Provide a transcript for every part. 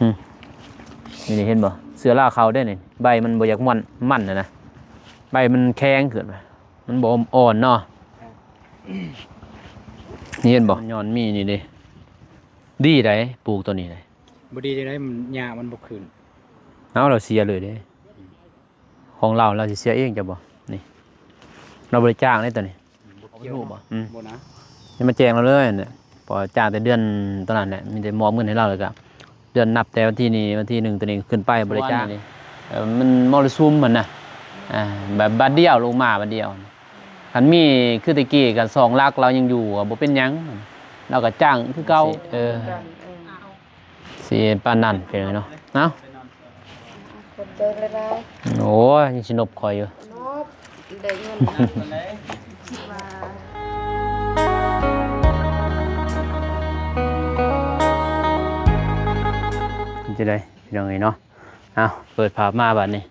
ອືມ ນີ້ ນີ້ເຫັນບໍ່? ເຊື້ອລາເຂົ້າເດ້ນີ້ ໃບມັນບໍ່ຢາກມ່ວນ ມັນນະນະ ໃບມັນແຂງຂຶ້ນ ມັນບໍ່ອ່ອນເນາະ. ນີ້ເຫັນບໍ່? ຍ້ອນມີນີ້ເດ້ ດີໃດ໋ ປູກຕົວນີ້ເດ້. ບໍ່ດີຈັ່ງໃດ ມັນ ຫຍ້າມັນບໍ່ຂຶ້ນ. ເອົາ ລາວເສຍເລີຍເດ້. ຂອງລາວ ລາວຊິເສຍເອງ ເຈົ້າບໍ່? ນີ້ ລາວບໍ່ໄດ້ຈ້າງເດ້ຕົວນີ້. ອືມ ບໍ່ກ່ຽວເນາະ. ອືມ ບໍ່ນະ ຈະມາແຈ້ງລາວເລີຍ ເພາະວ່າຈ້າງແຕ່ເດືອນຕົວນັ້ນແຫຼະ ມີແຕ່ມອບເງິນໃຫ້ລາວ ແລ້ວກະເດືອນນັບແຕ່ວັນທີນີ້ ວັນທີໜຶ່ງ ຕົວນີ້ຂຶ້ນໄປ ບໍ່ໄດ້ຈ້າງ. ເອີ ມັນມໍລະສຸມຫັ້ນນະ ອ່າ ແບບບາດດຽວລົງມາບາດດຽວ. ຄັນມີຄືແຕ່ກີ້ກະສອງຫຼັກລາວຍັງຢູ່ ບໍ່ເປັນຫຍັງ ລາວກະຈ້າງຄືເກົ່າ. ເອີ ເອີ ຊິປານນັ້ນເປັນເນາະ. ເອົ້າ ຂອບໃຈຫຼາຍໆ. ໂອ້ຍ ຍັງຊິນົບຂ້ອຍຢູ່. ນົບ ໄດ້ເງິນ ເປັນຈັ່ງໃດພີ່ນ້ອງເອີຍເນາະ. ເອົ້າ ເປີດພາບມາບາດນີ້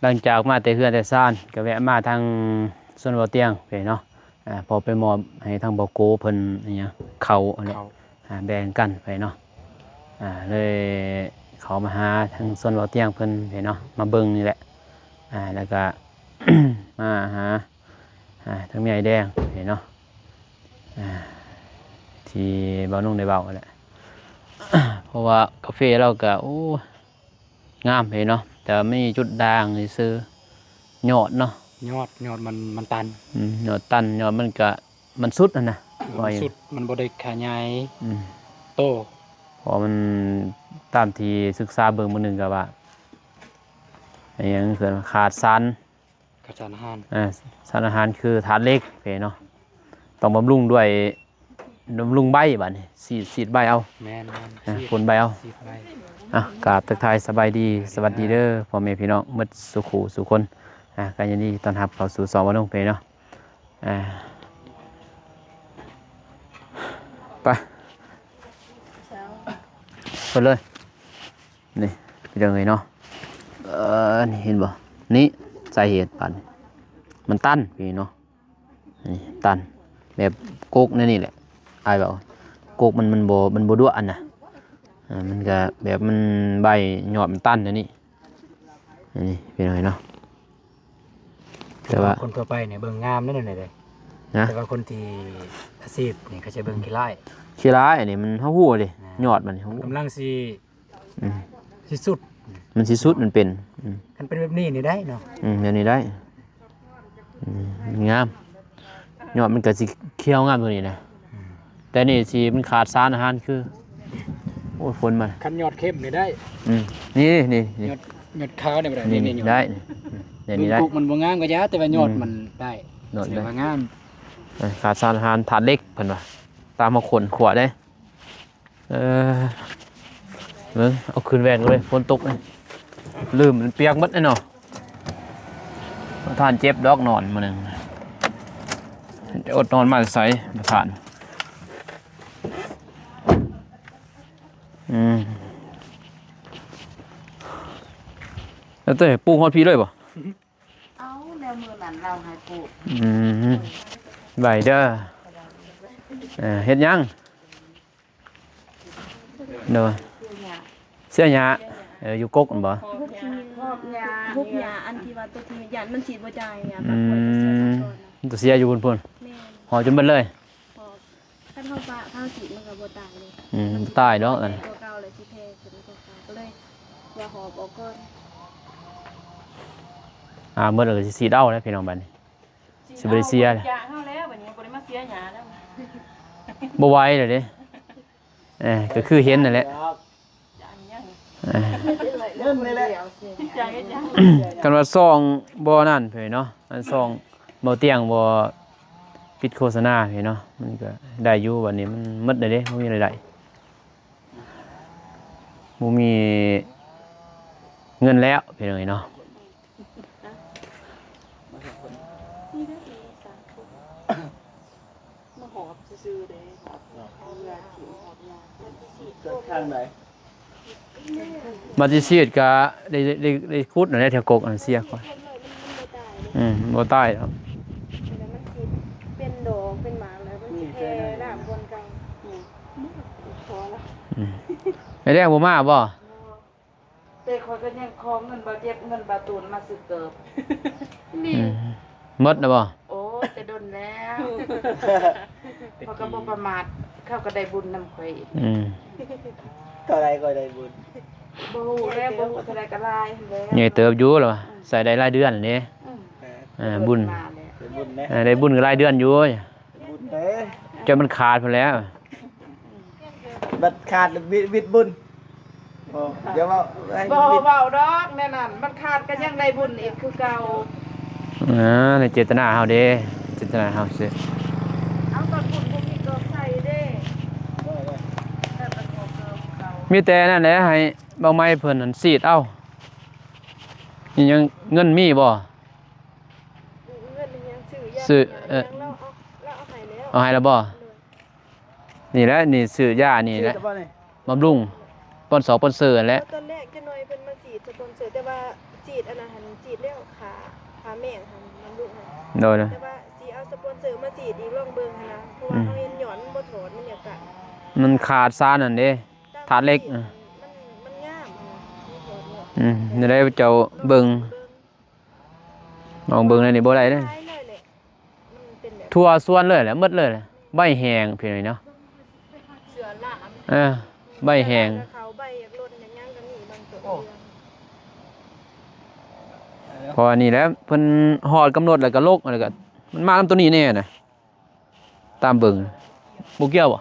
ຫຼັງຈາກມາແຕ່ເຮືອນແຕ່ຊານ ກໍແວະມາທາງສວນເບົາຕຽງເດ້ເນາະ. ອ່າ ພໍໄປມອບໃຫ້ທາງເບົາໂກເພິ່ນ ອີຫຍັງ ເຂົ້າຫັ້ນແຫຼະ ເຂົ້າ ອ່າ ແບ່ງກັນໄປເນາະ. ອ່າ ເລີຍເຂົ້າມາຫາທາງສວນເບົາຕຽງເພິ່ນເດ້ເນາະ ມາເບິ່ງນີ້ແຫຼະ. ອ່າ ແລ້ວກະ ມາຫາ ອ່າ ທາງແມ່ໃຫຍ່ແດງເດ້ເນາະ ອ່າ ທີ່ບ່າວນຸ່ງໄດ້ເວົ້າຫັ້ນແຫຼະ ເພາະວ່າກາເຟລາວກະ ໂອ້ ງາມເດ້ເນາະ ແຕ່ວ່າມີຈຸດດ່າງຊື່ໆ ຍອດເນາະ ຍອດ ຍອດມັນ ມັນຕັນ. ອືມ ຍອດຕັນ ຍອດມັນກະ ມັນສຸດຫັ້ນນະ ມັນສຸດ ມັນບໍ່ໄດ້ຂະຫຍາຍ ອືມ ໂຕ. ເພາະມັນ ຕາມທີ່ສຶກສາເບິ່ງມື້ໜຶ່ງກະວ່າ ອີຫຍັງ ເອີ້ນຂາດສານ ຂາດສານອາຫານ ອ່າ ສານອາຫານຄືທາດເຫຼັກເດ້ເນາະ ຕ້ອງບຳລຸງດ້ວຍ ບຳລຸງໃບບາດນີ້ ສີດ ສີດໃບເອົາ. ແມ່ນໆ ອ່າ ສີດ ພົ່ນໃບເອົາ ສີດໃບ. ອ່ະ ກາບທັກທາຍສະບາຍດີ ສະຫວັດດີເດີ ພໍ່ແມ່ພີ່ນ້ອງໝົດສູ່ຄູ່ສູ່ຄົນ. ອ່າ ກໍຍິນດີຕ້ອນຮັບເຂົ້າສູ່ຊ່ອງບ່າວນຸ່ງເດ້ເນາະ. ອ່າ ໄປ ເປີດເລີຍ. ນີ້ ພີ່ນ້ອງເອີຍເນາະ ເອີ ນີ້ເຫັນບໍ່? ນີ້ສາເຫດບາດນີ້ ມັນຕັນ ພີ່ນ້ອງ. ນີ້ຕັນ ແບບກົກແນວນີ້ແຫຼະ ອ້າຍເວົ້າ ກົກມັນ ມັນບໍ່ ມັນບໍ່ດົວຫັ້ນນະ. ອ່າ ມັນກະແບບມັນໃບຍອດມັນຕັນແນວນີ້. ອັນນີ້ພີ່ນ້ອງເອີຍເນາະ ແຕ່ວ່າຄົນທົ່ວໄປນີ້ເບິ່ງງາມເດ້ ແນວນີ້ເດ້ ນະ ແຕ່ວ່າຄົນທີ່ອາຊີບນີ້ເຂົາຈະເບິ່ງຂີ້ຮ້າຍ ຂີ້ຮ້າຍ. ອັນນີ້ມັນ ເຮົາຮູ້ເດ້ ອ່າ ຍອດມັນ ເຮົາຮູ້ ກຳລັງຊິ ອືມ ຊິສຸດ ມັນຊິສຸດ ມັນເປັນ ອືມ ຄັນເປັນແບບນີ້ນີ້ໄດ້ເນາະ ອືມ ແນວນີ້ໄດ້. ອືມ ງາມ ຍອດມັນກະຊິຂຽວງາມຕົວນີ້ນະ ອືມ ແຕ່ນີ້ຊິມັນຂາດສານອາຫານຄື ໂອ້ຍ ຝົນມາ ຄັນຍອດເຂັ້ມນີ້ໄດ້ ອືມ ນີ້ ນີ້ ນີ້ ຍອດ ຍອດຂາວນີ້ບໍ່ໄດ້ ນີ້ ນີ້ ນີ້ ນີ້ ຍອດ ໄດ້ ນີ້ ນີ້ ນີ້ໄດ້. ເບິ່ງປຸກມັນບໍ່ງາມກໍຢ່າ ແຕ່ວ່າຍອດມັນໄດ້ ຍອດ ຖືວ່າງາມ. ເອີ ຂາດສານອາຫານ ທາດເຫຼັກເພິ່ນວ່າ ຕາມມາຄົ້ນຄວ້າເດ້. ເອີ ເບິ່ງ ເອົາຂຶ້ນແວ່ນເລີຍ ຝົນຕົກ ລືມ ມັນປຽກໝົດເນາະ. ປະທານເຈັບດອກນອນມື້ໜຶ່ງ ຈະອົດນອນມາແຕ່ໃສປະທານ. ອືມ ແລ້ວເຕ້ປູກຮອດພີ້ເລີຍບໍ່? ເອົາ ແລ້ວມື້ນັ້ນລາວໃຫ້ປູກ ອືມ ໄວ້ເດີ. ເອີ ເຮັດຫຍັງ? ໂດຍ ເສຍຫຍ້າ ເສຍຫຍ້າ ເອີ ຢູ່ກົກຫັ້ນບໍ່? ຫອບຫຍ້າ ຫອບຫຍ້າ ອັນທີ່ວ່າຕົວທີ່ຢ້ານມັນສີດບໍ່ຈ່າຍ ອືມ ມັນຕົວເສຍຢູ່ພຸ້ນ ແມ່ນ ຫອບຈົນເບິດເລີຍ. ຫອບ ຄັນເຮົາປະ ເຮົາສີດມັນກໍບໍ່ຕາຍເລີຍ ອືມ ບໍ່ຕາຍດອກ ອັນ ຕົວເກົ່າແລ້ວຊິແຜ່ຂຶ້ນ ຕົວເກົ່າ ກໍເລີຍຢ່າຫອບອອກກ່ອນ. ອ່າ ໝົດແລ້ວກໍຊິສີດເອົາແລ້ວພີ່ນ້ອງ ບາດນີ້ ຊິບໍ່ໄດ້ເສຍ ຢາກເຮົາແລ້ວ ບາດນີ້ບໍ່ໄດ້ມາເສຍຫຍ້າແລ້ວ ບໍ່ໄຫວແລ້ວເດ້. ເອີ ກໍຄືເຫັນນັ້ນແຫຼະ ເງິນນີ້ແຫຼະ ຄັນວ່າຊ່ອງບໍ່ນັ້ນເພິ່ນເນາະ ອັນຊ່ອງບໍ່ຕຽງບໍ່ປິດໂຄສະນາເພິ່ນເນາະ ມັນກໍໄດ້ຢູ່. ບັດນີ້ມັນໝົດແລ້ວເດ້ ບໍ່ມີລາຍໄດ້ ບໍ່ມີເງິນແລ້ວພີ່ນ້ອງເອີຍເນາະ. ມາຫອບຊື່ໆເດ້ ຫອບເຮືອ ຫອບຫຍັງ ເກີດທາງໃດ? ມາທີ່ສີດກະໄດ້ ໄດ້ ໄດ້ຂຸດນັ້ນແຫຼະ ແຖວກົກອັນເສຍກ່ອນ ອືມ ບໍ່ຕາຍດອກ ມັນຊິເປັນດອກເປັນໝາກ ແລ້ວມັນຊິແຜ່ລາມບ່ອນເກົ່າ ອືມ ພໍລະ ອືມ. ອ້ແດງບໍ່ມາບໍ່? ແຕ່ຂ້ອຍກໍຍັງຂໍເງິນບ່າວເຈັບ ເງິນບ່າວຕູນມາຊື້ເກີບ. ນີ້ ອືມ ໝົດແລ້ວບໍ່? ໂອ້ ແຕ່ດົນແລ້ວ. ຂ້ອຍກໍບໍ່ປະໝາດ ເຂົາກໍໄດ້ບຸນນຳຂ້ອຍອີກ. ອືມ ເທົ່າໃດກໍໄດ້ບຸນ ບໍ່ຮູ້ແລ້ວ ບໍ່ຮູ້ເທົ່າໃດກໍຫຼາຍແລ້ວ. ໃຫຍ່ເຕີບຢູ່ລະວ່າ ອືມ ໃຊ້ໄດ້ຫຼາຍເດືອນເດ້. ອືມ ເອີ ບຸນ ໄດ້ບຸນແດ່ ເອີ ໄດ້ບຸນກໍຫຼາຍເດືອນຢູ່. ບຸນເດ້ ຈົນມັນຂາດພຸ້ນແຫຼະ. ບັດຂາດແລ້ວ ວິດ ວິດບຸນ. ບໍ່ ຢ່າເວົ້າ ບໍ່ເວົ້າດອກແນວນັ້ນ ມັນຂາດກໍຍັງໄດ້ບຸນອີກຄືເກົ່າ. ເອີ ໃນເຈດຕະນາເຮົາເດ້ ເຈດຕະນາເຮົາຊື່. ເອົາ ຕອນບຸນບໍ່ມີກອບໃສ່ເດ້. ມີແຕ່ນັ້ນແຫຼະ ໃຫ້ບ່າວໄມ້ເພິ່ນນັ້ນສີດເອົາ. ອີຫຍັງ ເງິນມີບໍ່? ເງິນອີຫຍັງ ຊື້ຢາ ຊື້ ເອີ ອີຫຍັງ ລາວເອົາ ລາວເອົາໃຫ້ແລ້ວ. ເອົາໃຫ້ແລ້ວບໍ່? ໂດຍ. ນີ້ແຫຼະ ນີ້ຊື້ຢານີ້ແຫຼະ ຊື້ແລ້ວບໍ່ນີ້? ບຳລຸງ ສະປອນເຊີ ສະປອນເຊີຫັ້ນແຫຼະ. ຕອນແລກຈັກໜ້ອຍເພິ່ນມາສີດສະປອນເຊີ ແຕ່ວ່າສີດອັນນັ້ນຫັ້ນ ສີດແລ້ວ ຂ້າ ຂ້າແມງຫັ້ນ ບຳລຸງຫັ້ນ. ໂດຍ ໂດຍ. ແຕ່ວ່າຊິເອົາສະປອນເຊີມາສີດອີກ ລອງເບິ່ງຫັ້ນນະ ເພາະວ່າ ອືມ ເຮົາເຫັນຍອດມັນບໍ່ຖອດ ມັນຢາກກະ ມັນຂາດສານນັ້ນເດ້ ທາດເຫຼັກ. ມັນ ມັນງາມຫັ້ນນະ ມັນຖອດແລ້ວ. ອືມ ແນວໃດເຈົ້າເບິ່ງ ລອງເບິ່ງແນວນີ້ບໍ່ໄດ້ເດ້. ຂາຍເລີຍແຫຼະ ມັນເປັນແບບ ທົ່ວສວນເລີຍແຫຼະ ໝົດເລີຍແຫຼະ. ໃບແຫ້ງພີ່ນ້ອງເນາະ ເຊື້ອລາ ເອີ ໃບແຫ້ງ ເຂົາໃບຢາກຫຼົ່ນຢາກຫຍັງກໍມີບາງຕົວ. ໂອ້ ເພາະວ່ານີ້ແຫຼະ ເພິ່ນຮອດກຳນົດແລ້ວກໍລົກ ແລ້ວກໍມັນມານຳຕົວນີ້ແນ່ນະ ຕາມເບິ່ງ. ບໍ່ກ່ຽວບໍ່?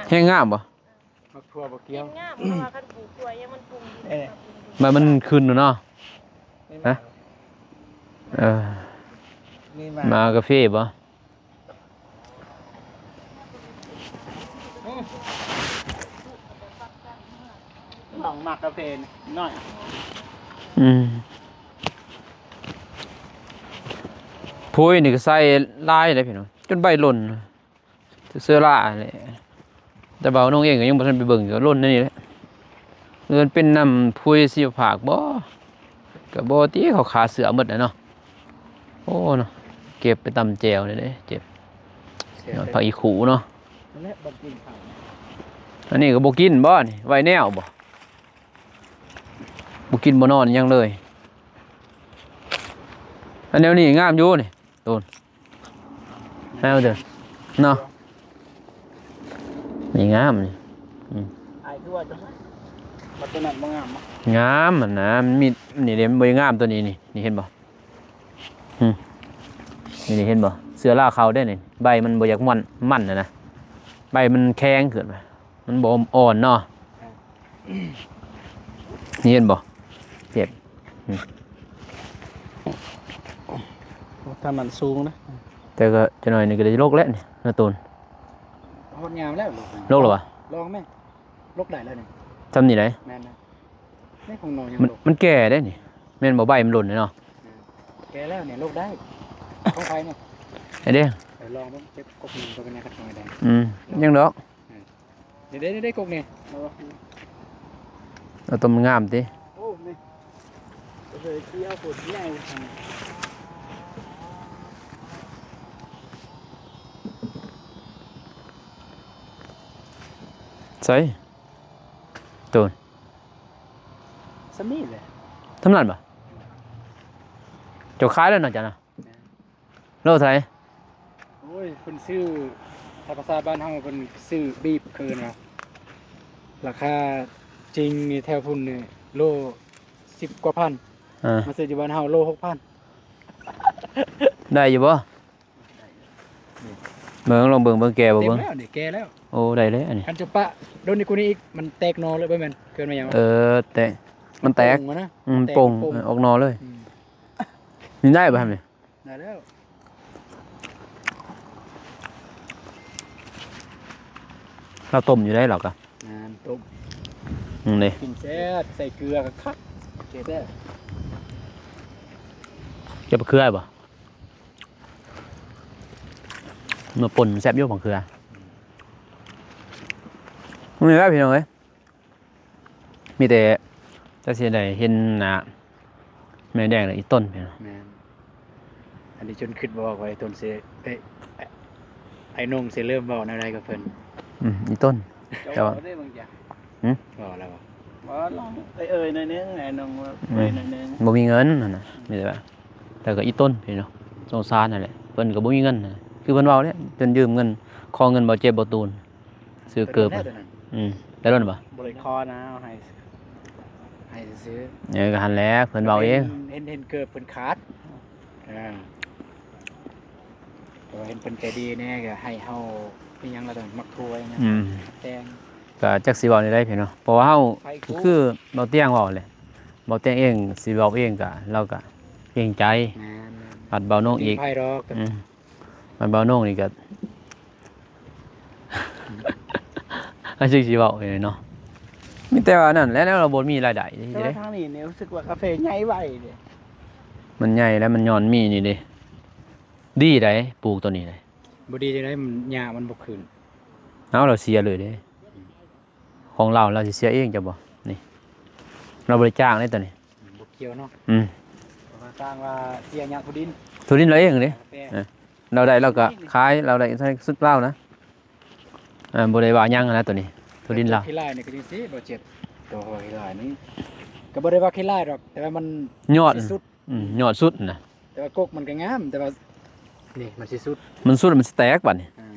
ແຮງງາມບໍ່? ໝາກຖົ່ວບໍ່ກ່ຽວ ງາມ ເພາະວ່າຄັນປູກຖົ່ວຍັງມັນປຸງດິນ ເອີ ມັນ ມັນຂຶ້ນເນາະ. ຮະ ເອີ ມີໝາກ ໝາກກາເຟບໍ່? ອືມ ນ້ອງໝາກກາເຟນ້ອຍ. ອືມ ປຸ໋ຍນີ້ກໍໃສ່ຫຼາຍເດ້ພີ່ນ້ອງ ຈົນໃບຫຼົ່ນ. ເຊື້ອລາແຫຼະ ແຕ່ບ່າວນົງເອງກໍຍັງບໍ່ທັນໄປເບິ່ງ ກໍຫຼົ່ນແນວນີ້ແຫຼະ. ມັນເປັນນຳປຸ໋ຍຊີວະພາກບໍ່? ກໍບໍ່ຕິ ເຂົາຂ້າເຊື້ອໝົດແຫຼະເນາະ. ໂອ້ເນາະ ເກັບໄປຕຳແຈ່ວນີ້ເດ້ ເຈັບ ຍອດຜັກອີ່ຂຸເນາະ. ອັນນີ້ກໍບໍ່ກິນບໍ່ນີ້ ໄວ້ແນວບໍ່? ບໍ່ກິນບໍ່ນອນຫຍັງເລີຍ. ອັນແນວນີ້ງາມຢູ່ນີ້. ໂຕນ ງາມເດີເນາະ ນີ້ງາມນີ້. ອືມ ອ້າຍຄືວ່າຈັ່ງຊັ້ນ ບັດໂຕນັ້ນບໍ່ງາມບໍ? ງາມຫັ້ນນະ ມັນມີ ນີ້ເດ້ ມັນບໍ່ງາມໂຕນີ້ນີ້ ນີ້ເຫັນບໍ່? ອືມ ນີ້ເຫັນບໍ່? ເຊື້ອລາເຂົ້າເດ້ນີ້ ໃບມັນບໍ່ຢາກມ່ວນ ມັນຫັ້ນນະ ໃບມັນແຂງຂຶ້ນມາ ມັນບໍ່ອ່ອນເນາະ. ນີ້ເຫັນບໍ່? ເຈັບ ອືມ ໂອ້ ທາງນັ້ນສູງນະ ແຕ່ກໍຈັກໜ້ອຍນີ້ກໍໄດ້ລົກແລ້ວນີ້ ນະໂຕນ ຮອດຍາມແລ້ວ ລົກແລ້ວຫວາ? ລອງແມ່ ລົກໄດ້ແລ້ວນີ້ ຊ່ຳນີ້ໄດ໋. ແມ່ນນະ ໃນຂອງນ້ອງຍັງ ມັນ ລົກ ມັນແກ່ໄດ໋ນີ້ ແມ່ນບໍ່? ໃບມັນຫຼົ່ນເນາະ ແກ່ແລ້ວນີ້ ລົກໄດ້. ຂອງໃຜນີ້? ໄອ້ເດ້ ໄປລອງເບິ່ງ ເຈັບກົກໜຶ່ງກໍເປັນຫຍັງ ຄັນຂອງໄອ້ແດງ. ອືມ ຍັງດອກ ເອີ ເດ້ໆໆ ກົກນີ້ ເອົາຕົວງາມຕິ. ໂອ້ ນີ້ ເອີ ເອົາໂພດໃຫຍ່ ໃສ່ ໂຕ ສ່ຳນີ້ແຫຼະ ສ່ຳນັ້ນບໍ່? ເຈົ້າຂາຍແລ້ວເນາະ ເຈົ້ານະ? ແມ່ນ. ໂລເທົ່າໃດ? ໂອ້ຍ ເພິ່ນຊື້ ຖ້າພາສາບ້ານເຮົາເພິ່ນຊື້ບີບຄືນວ່າ ລາຄາຈິງນີ້ແຖວພຸ້ນນີ້ໂລສິບກວ່າພັນ ອ່າ ມາຊື້ຢູ່ບ້ານເຮົາໂລຫົກພັນ ໄດ້ຢູ່ບໍ່? ເບິ່ງ ລອງເບິ່ງ ເບິ່ງແກ່ບໍ່ເບິ່ງ. ເຕັມແລ້ວນີ້ ແກ່ແລ້ວ. ໂອ້ ໄດ້ເລີຍອັນນີ້. ຄັນຈະປະດົນກວ່ານີ້ອີກ ມັນແຕກໜໍ່ເລີຍ ບໍ່ແມ່ນ ເອີ້ນວ່າຫຍັງ? ເອີ ແຕກ ມັນແຕກ ມັນປ່ງນະ ອືມ ແຕກ ປ່ງ ເອີ ອອກໜໍ່ເລີຍ. ອືມ ນີ້ໄດ້ບໍ່ຫັ້ນນີ້? ໄດ້ແລ້ວ ລາວຕົ້ມຢູ່ໄດ໋ ລາວກໍ ແມ່ນ ຕົ້ມ ອືມ ນີ້ ກິນແຊບ ໃສ່ເກືອຄັກໆ ແຊບ. ເກັບເຄືອບໍ່? ມາປົ່ນແຊບຢູ່ບັກເຄືອ. ນີ້ແຫຼະພີ່ນ້ອງເອີຍ ມີແຕ່ຈະຊິໄດ້ເຫັນໜ້າແມ່ແດງ ແລະ ອີ່ຕົນພີ່ນ້ອງ. ແມ່ນ ອັນນີ້ຈົນຄິດບໍ່ອອກວ່າອີ່ຕົນຊິ ເອີ ອ້າຍນົງຊິເລີ່ມເວົ້າແນວໃດກັບເພິ່ນ. ອືມ ອີ່ຕົນ ເຈົ້າເວົ້າໄດ້ບາງຢ່າງ ຫຶ? ເວົ້າແລ້ວບໍ່? ບໍ່ ລອງເອີ່ຍໆໜ້ອຍໜຶ່ງ ໃຫ້ນ້ອງເອີ່ຍໜ້ອຍໜຶ່ງ ບໍ່ມີເງິນຫັ້ນນະ ມີແຕ່ວ່າ ແຕ່ກໍອີ່ຕົນເນາະ ສົງສານຫັ້ນແຫຼະ ເພິ່ນກໍບໍ່ມີເງິນນະ ຄືເພິ່ນເວົ້າແຫຼະ ຈົນຢືມເງິນ ຂໍເງິນບໍ່ເຈັບບໍ່ຕູນ ຊື້ເກີບ ອືມ ແຕ່ດົນບໍ່? ບໍ່ໄດ້ຂໍນະ ໃຫ້ ໃຫ້ຊື່ໆ ເອີ ກໍຫັ້ນແຫຼະ ເພິ່ນເວົ້າເອງ ເຫັນ ເຫັນເກີບເພິ່ນຂາດ ອ່າ ແຕ່ວ່າເຫັນເພິ່ນໃຈດີແດ່ ກໍໃຫ້ເຮົາ ອີຫຍັງລະ ໝາກຖົ່ວຫຍັງ ອືມ ແຕ່ງ ກໍຈັກຊິເວົ້າແນວໃດພີ່ນ້ອງ ເພາະວ່າເຮົາ ໃຜ ຄື ຄືເບົາຕຽງເວົ້າແຫຼະ ເບົາຕຽງເອງຊິເວົ້າເອງກໍ ລາວກໍເກງໃຈ ແມ່ນໆ ບັດເບົານົງອີກ ບໍ່ມີໃຜດອກ ອືມ ມັນເບົານົງນີ້ກໍ ອືມ ອັນຊິຊິເວົ້າເລີຍເນາະ ມີແຕ່ວ່ານັ້ນແຫຼະ ແລ້ວລາວບໍ່ມີລາຍໄດ້ ແຕ່ວ່າທາງນີ້ນີ້ຮູ້ສຶກວ່າກາເຟໃຫຍ່ໄວເດ້ ມັນໃຫຍ່ແລ້ວ ມັນຍ້ອນມີນີ້ເດ້ ດີໃດ໋ ປູກຕົວນີ້ເດ້ ບໍ່ດີຈັ່ງໃດ ມັນ ຫຍ້າມັນບໍ່ຂຶ້ນ ເອົາ ລາວເສຍເລີຍເດ້ ຂອງລາວ ລາວຊິເສຍເອງ ເຈົ້າບໍ່ ນີ້ ລາວບໍ່ໄດ້ຈ້າງເດ້ຕົວນີ້ ອືມ ບໍ່ກ່ຽວເນາະ ອືມ ເພາະວ່າສ້າງວ່າເສຍຫຍ້າຖົ່ວດິນ ຖົ່ວດິນລາວເອງເດ້ ກາເຟ ເອີ ລາວໄດ້ລາວກໍຂາຍ ລາວໄດ້ໃຊ້ສຸດລາວນະ ເອີ ບໍ່ໄດ້ວ່າຫຍັງນະຕົວນີ້ ຖົ່ວດິນລາວ ຂີ້ລ້າຍນີ້ກໍຈັ່ງຊີ້ ບໍ່ເຈັບ ຕົວຂີ້ລ້າຍນີ້ ກໍບໍ່ໄດ້ວ່າຂີ້ລ້າຍດອກ ແຕ່ວ່າມັນຍອດ ຊິສຸດ ອືມ ຍອດສຸດນະ ແຕ່ວ່າກົກມັນກໍງາມ ແຕ່ວ່າ ນີ້ມັນຊິສຸດ ມັນສຸດ ມັນຊິແຕກບັດນີ້ ອ່າ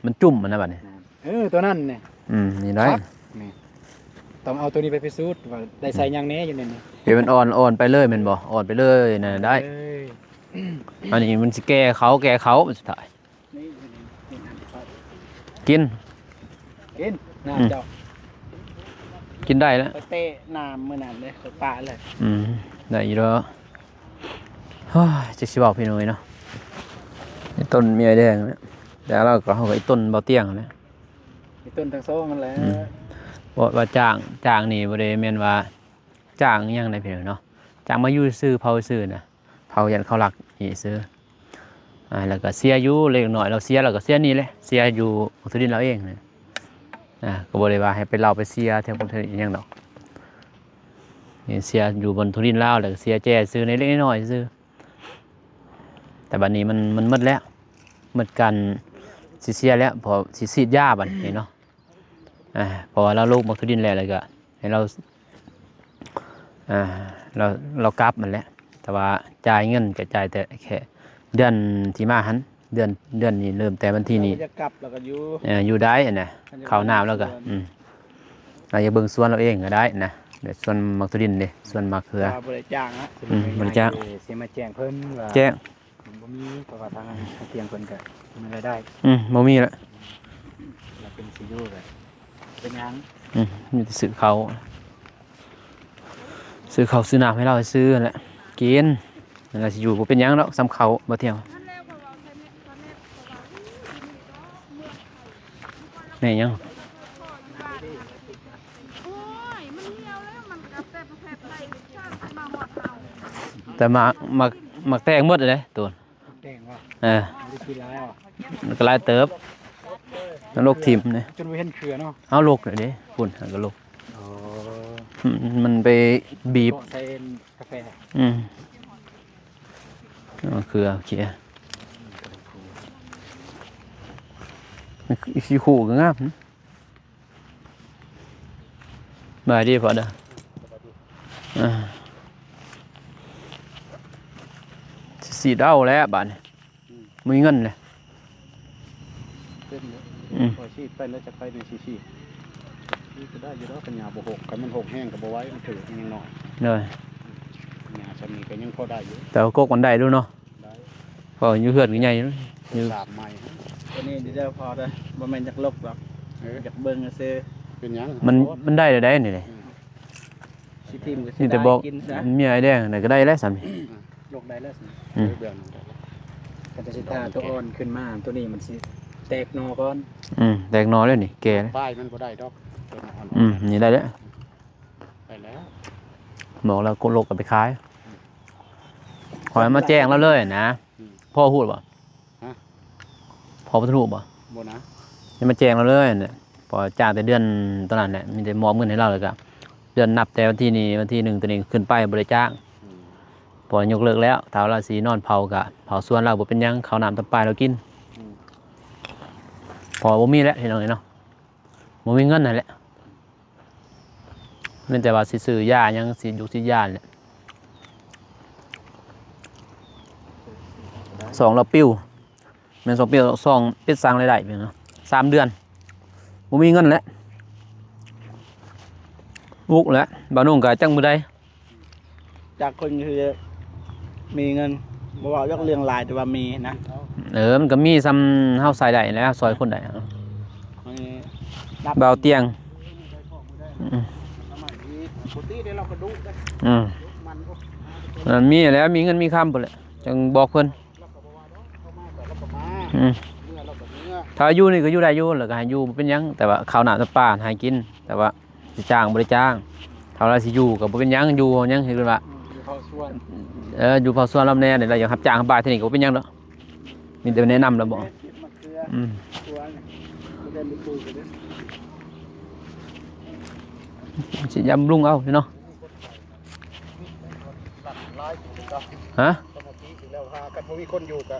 ມັນຈຸ້ມມັນນະບັດນີ້ ອ່າ ເອີ ຕົວນັ້ນນີ້ ອືມ ນີ້ໄດ້ ນີ້ ຕ້ອງເອົາຕົວນີ້ໄປພິສູດວ່າໄດ້ໃສ່ຫຍັງແດ່ຢູ່ໃນນີ້ ເຮັດມັນອ່ອນ ອ່ອນໄປເລີຍແມ່ນບໍ່? ອ່ອນໄປເລີຍນັ້ນໄດ້ ເອີ ອັນນີ້ມັນຊິແກ່ເຂົາ ແກ່ເຂົາ ມັນສຸດທ້າຍ ນີ້ ນີ້ ນີ້ ກິນ ກິນ ນ້ຳ ອືມ ເຈົ້າ ກິນໄດ້ແລ້ວ ໄປເຕະນ້ຳມື້ນັ້ນເດ້ ຂ້ອຍປະເລີຍ ອືມ ໄດ້ຢູ່ດອກ ໂອ້ຍ ຈັກຊິເວົ້າພີ່ນ້ອງເອີຍເນາະ ອີ່ຕົ້ນເມຍແດງນະ ແຕ່ລາວກໍ ເຮົາກໍອີ່ຕົ້ນເບົາຕຽງນະ ອີ່ຕົ້ນທັງສອງຫັ້ນແຫຼະ ອືມ ເພາະວ່າຈ້າງ ຈ້າງນີ້ບໍ່ໄດ້ແມ່ນວ່າຈ້າງຫຍັງໃດພີ່ນ້ອງເນາະ ຈ້າງມາຢູ່ຊື່ ເຝົ້າຊື່ນະ ເຝົ້າຢ້ານເຂົາລັກນີ້ຊື່ ອ່າ ແລ້ວກໍເສຍຢູ່ເລັກນ້ອຍ ລາວເສຍ ລາວກໍເສຍນີ້ແຫຼະ ເສຍຢູ່ບັກຖົ່ວດິນລາວເອງນະ ອ່າ ກໍບໍ່ໄດ້ວ່າໃຫ້ໄປ ລາວໄປເສຍແຖວ ແຖວອີ່ຫຍັງດອກ ນີ້ເສຍຢູ່ບ່ອນຖົ່ວດິນລາວ ແລ້ວກໍເສຍແຈຊື່ ໃນເລັກໃນນ້ອຍຊື່ ແຕ່ບັດນີ້ມັນ ມັນໝົດແລ້ວ ໝົດການຊິເສຍແລ້ວ ເພາະຊິສີດຢາບັດນີ້ເນາະ ອ່າ ເພາະວ່າລາວລົງບັກຖົ່ວດິນແລ້ວ ແລ້ວກໍໃຫ້ລາວ ອ່າ ລາວ ລາວກັບຫັ້ນແຫຼະ ແຕ່ວ່າຈ່າຍເງິນກໍຈ່າຍແຕ່ແຄ່ເດືອນທີ່ມາຫັ້ນ ເດືອນ ເດືອນນີ້ເລີ່ມແຕ່ວັນທີນີ້ ຢາກກັບແລ້ວກໍຢູ່ ເອີ ຢູ່ໄດ້ຫັ້ນນະ ເຂົ້ານ້ຳແລ້ວກໍ ອືມ ລາວຢາກເບິ່ງສວນລາວເອງກໍໄດ້ນະ ແບບສວນໝາກຖົ່ວດິນເດ້ ສວນໝາກເຂືອ ບໍ່ໄດ້ຈ້າງນະ ອືມ ບໍ່ໄດ້ຈ້າງ ຊິມາແຈ້ງເພິ່ນວ່າ ແຈ້ງ ມັນບໍ່ມີ ເພາະວ່າທາງທຽງເພິ່ນກໍບໍ່ມີລາຍໄດ້ ອືມ ບໍ່ມີລະ ລະເປັນຊິຢູ່ລະ ເປັນຫຍັງ ອືມ ມີແຕ່ຊື້ເຂົ້າ ຊື້ເຂົ້າຊື້ນ້ຳໃຫ້ລາວ ຊື້ຫັ້ນແຫຼະ ກິນ ລາວຊິຢູ່ ບໍ່ເປັນຫຍັງດອກ ສ່ຳເຂົ້າ ບໍ່ທ່ຽວ ແມ່ນຫຍັງ? ໂອ້ຍ ມັນຫ່ຽວແລ້ວ ມັນກໍແຕ່ປະເທດໄທ ມາຮອດເຮົາ ແຕ່ໝາກ ໝາກ ໝາກແຕງໝົດເດ້ໂຕນ ແຕງວ່າ ເອີ ມັນໄດ້ກິນຫຼາຍວ່າ ມັນກໍຫຼາຍເຕີບ ມັນລົກຖິ້ມນີ້ ຈົນບໍ່ເຫັນເຂືອເນາະ ເອົາລົກເດ້ ພຸ້ນ ມັນກໍລົກ ອໍ ອືມ ມັນໄປບີບ ເກາະໃສ່ ກາແຟ ອືມ ເອົາເຂືອ ເຂືອ ສີຄູກໍງາມ ບາຍດີພໍ່ເດີ ອ່າ ຊິສີດເອົາແລ້ວບາດນີ້ ອືມ ມີເງິນແລ້ວ ເປັນເດີ ອືມ ຂ້ອຍສີດໄປແລ້ວ ຈັກໄປແນວຊິສີດ ນີ້ກໍໄດ້ຢູ່ດອກ ຄັນຫຍ້າບໍ່ຮົກ ຄັນມັນຮົກແຮງກໍບໍ່ໄຫວ ມັນຖືກ ມັນຍັງນ້ອຍ ໂດຍ ຫຍ້າຊ່ຳນີ້ກໍຍັງພໍໄດ້ຢູ່ ແຕ່ວ່າກົກມັນໄດ້ຢູ່ເນາະ ໄດ້ ເພາະຢູ່ເຮືອນກໍໃຫຍ່ຢູ່ ຢູ່ສາມໄມ້ ຕົວນີ້ເດີພໍ່ເດີ ບໍ່ແມ່ນຢາກລົກດອກ ເອີ ຢາກເບິ່ງຊື່ ເປັນຫຍັງ ມັນ ມັນໄດ້ແລ້ວໃດນີ້ເດ້ ອືມ ຊິຖິ້ມກໍເສຍດາຍ ມີແຕ່ບອກ ກິນຊະ ເມຍອ້າຍແດງນັ້ນກໍໄດ້ແລ້ວສ່ຳນີ້ ອືມ ລົກໄດ້ແລ້ວສ່ຳນີ້ ອືມ ເບື້ອງນັ້ນໄດ້ແລ້ວ ຄັນຈະຊິຖ້າຕົວອ່ອນຂຶ້ນມາ ຕົວນີ້ມັນຊິແຕກໜໍ່ກ່ອນ ອືມ ແຕກໜໍ່ແລ້ວນີ້ ແກ່ແລ້ວ ປາຍມັນບໍ່ໄດ້ດອກ ຕົວອ່ອນ ອືມ ນີ້ໄດ້ແລ້ວ ໄດ້ແລ້ວ ບອກແລ້ວ ກົກລົກກໍໄປຂາຍ ອືມ ຂ້ອຍມາແຈ້ງລາວເລີຍນະ ອືມ ພໍ່ຮູ້ບໍ່? ຮະ ພໍ່ບໍ່ຮູ້ບໍ່? ບໍ່ນະ ຍັງມາແຈ້ງລາວເລີຍ ເພາະວ່າຈ້າງແຕ່ເດືອນຕອນນັ້ນແຫຼະ ມີແຕ່ມອບເງິນໃຫ້ລາວ ແລ້ວກໍເດືອນນັບແຕ່ວັນທີນີ້ ວັນທີໜຶ່ງ ຕົວນີ້ຂຶ້ນໄປບໍ່ໄດ້ຈ້າງ ອືມ ເພາະວ່າຍົກເລີກແລ້ວ ຖ້າວ່າລາວຊິນອນເຝົ້າກໍເຝົ້າສວນລາວບໍ່ເປັນຫຍັງ ເຂົ້ານ້ຳຕຳປາຍລາວກິນ ອືມ ເພາະວ່າບໍ່ມີແລ້ວ ພີ່ນ້ອງເອີຍເນາະ. ບໍ່ມີເງິນຫັ້ນແຫຼະ ມີແຕ່ວ່າຊິຊື້ຢາຫຍັງ ສີດຢູກສີດຢາແຫຼະ. ຊອງລະປິວ ແມ່ນຊອງປິວ ຊອງປິດສ້າງລາຍໄດ້ເນາະ ສາມເດືອນ ບໍ່ມີເງິນແຫຼະ ອຸກແຫຼະ. ບ່າວນຸ່ງກໍຈັກມື້ໃດ ຈັກຄົນຄືມີເງິນ ບໍ່ເວົ້າຈັກເລື່ອງຫຼາຍ ແຕ່ວ່າມີນະ. ເອີ ມັນກໍມີສ່ຳເຮົາໃຊ້ໄດ້ແຫຼະ ຊ່ອຍຄົນໄດ້. ບ່າວຕຽງ ອືມ ອືມ ມັນມີແຫຼະ ມີເງິນມີຄຳພຸ້ນແຫຼະ ຈັ່ງບອກເພິ່ນ. ອືມ ຖ້າຢູ່ນີ້ກໍຢູ່ໄດ້ຢູ່ ແລ້ວກໍໃຫ້ຢູ່ບໍ່ເປັນຫຍັງ ແຕ່ວ່າເຂົ້ານ້ຳປາໃຫ້ກິນ ແຕ່ວ່າຊິຈ້າງບໍ່ໄດ້ຈ້າງ ຖ້າວ່າຊິຢູ່ກໍບໍ່ເປັນຫຍັງ ຢູ່ຫຍັງ ຄືວ່າ ອືມ ຢູ່ເຝົ້າສວນ ເອີ ຢູ່ເຝົ້າສວນລຳແນນີ້ ແລ້ວຢາກຮັບຈ້າງຮັບບາຍທີ່ນີ້ກໍບໍ່ເປັນຫຍັງດອກ ມີແຕ່ແນະນຳລະບອກ. ອືມ ຊິຢາມລຸງເອົາເນາະ. ຮະ? ປະກະຕິຢູ່ແລ້ວ ຖ້າຄັນບໍ່ມີຄົນຢູ່ກະ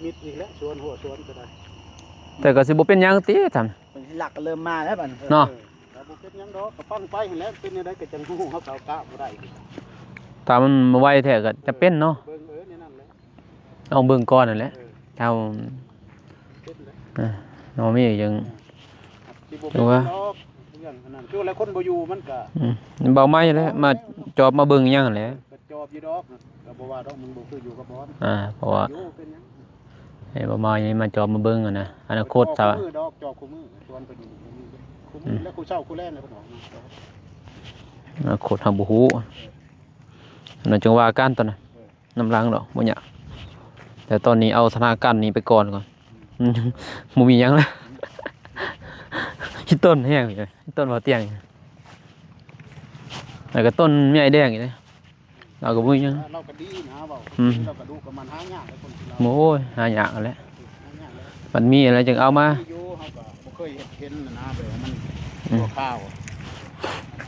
ມິດອີກແລ້ວ ສວນຫົວສວນກໍໄດ້ ແຕ່ກໍຊິບໍ່ເປັນຫຍັງຕິທ່ານ. ຫຼັກກໍເລີ່ມມາແລ້ວບັດນີ້ເນາະ. ເອີ ກໍບໍ່ເປັນຫຍັງດອກ ກໍຟັງໄປຫັ້ນແຫຼະ ເປັນແນວໃດກໍຈັ່ງຮູ້ ເຮົາກໍເອົາກະບໍ່ໄດ້. ຖ້າມັນໄວແທ້ກໍຈະເປັນເນາະ ເບິ່ງ ເອີ ແນວນັ້ນແຫຼະ. ລອງເບິ່ງກ່ອນນັ້ນແຫຼະ ເອີ ເຮົາ ເອີ ນ້ອງມີຫຍັງ ຊິບໍ່ເປັນດອກ ເລື່ອງອັນນັ້ນ ຄືວ່າຄົນບໍ່ຢູ່ມັນກະ ອືມ ເບົາໄມ້ແຫຼະ ມາຈອບມາເບິ່ງຫຍັງຫັ້ນແຫຼະ ກະຈອບຢູ່ດອກ ກະບໍ່ວ່າດອກ ມັນບໍ່ຄືຢູ່ກັບບ່ອນ ອ່າ ເພາະວ່າ ຢູ່ເປັນຫຍັງ ໃຫ້ເບົາໄມ້ມາຈອບມາເບິ່ງຫັ້ນນະ ອະນາຄົດຊະ ດອກ ຈອບຄູ່ມື້ ຊວນໄປຢູ່ ອືມ ແລ້ວຄູ່ເຊົ້າຄູ່ແລງແລ້ວ ອະນາຄົດເຮົາບໍ່ຮູ້ ເອີ ອັນນັ້ນຈຶ່ງວ່າກັນຕອນນັ້ນ ເອີ ນຳຫຼັງດອກ ບໍ່ຍາກ ແຕ່ຕອນນີ້ເອົາສະຖານະການນີ້ໄປກ່ອນກ່ອນ ບໍ່ມີຫຍັງແລ້ວ ຂີ້ຕົນແຮງ ຂີ້ຕົນບໍ່ຕຽງ ແລ້ວກໍຕົ້ນໃຫຍ່ແດງອີກເດ້ ລາວກໍບໍ່ມີຫຍັງ ລາວກໍດີນະ ເວົ້າ ອືມ ລາວກໍດຸ ກໍມັນຫາຍາກເດ້ ຄົນທີ່ລາວ ໂອ້ຍ ຫາຍາກແຫຼະ ຫາຍາກແຫຼະ ມັນມີແລ້ວຈຶ່ງເອົາມາ ມີຢູ່ ເຮົາກໍບໍ່ເຄີຍເຫັນນະ ແບບວ່າມັນ ອືມ ຊົ່ວຄາວ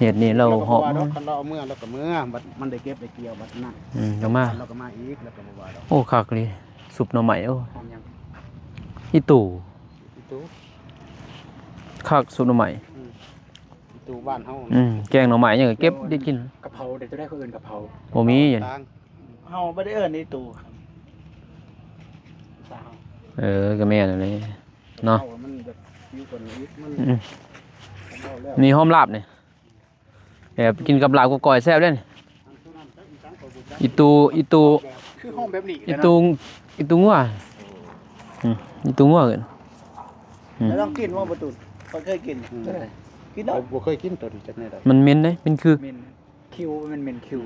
ເຮັດນີ້ລາວຫອບ ລາວກໍບໍ່ວ່າດອກ ຄັນລາວເອົາເມືອ ລາວກໍເມືອ ບັດມັນໄດ້ເກັບໄດ້ກ່ຽວ ບັດນັ້ນ ອືມ ລາວມາ ລາວກໍມາອີກ ລາວກໍບໍ່ວ່າດອກ ໂອ້ ຄັກອີ່ຫຼີ ຊຸບໜໍ່ໄມ້ ໂອ້ ຫອມຫຍັງ ອີ່ຕູ່ ອີ່ຕູ່ ຄັກ ຊຸບໜໍ່ໄມ້ ອືມ ອີ່ຕູ່ບ້ານເຮົາ ອືມ ແກງໜໍ່ໄມ້ຫຍັງກໍເກັບໄດ້ກິນ ກະເພົາເດ້ ຕົວໃດເຂົາເອີ້ນກະເພົາ ບໍ່ມີ ເຮົາບໍ່ໄດ້ເອີ້ນອີ່ຕູ່ ເອີ ກໍແມ່ນຫັ້ນແຫຼະ ເນາະ ມັນແບບຢູ່ກັນອີກ ມັນ ອືມ ນີ້ຫອມລາບນີ້ ແບບກິນກັບລາບກັບກ້ອຍແຊບເດ້ນີ້ ອີ່ຕູ່ ອີ່ຕູ່ ຄືຫອມແບບນີ້ ອີ່ຕູ່ ອີ່ຕູ່ງົວ ອືມ ອີ່ຕູ່ງົວ ອືມ ແລ້ວລອງກິນບໍ່ ປະຕູນ ຂ້ອຍເຄີຍກິນ ອືມ ກິນແລ້ວ ບໍ່ເຄີຍກິນໂຕນີ້ ຈັກແນວໃດ ມັນເໝັນເດ້ ເໝັນຄື ເໝັນ ຄິວ ມັນເໝັນຄິວ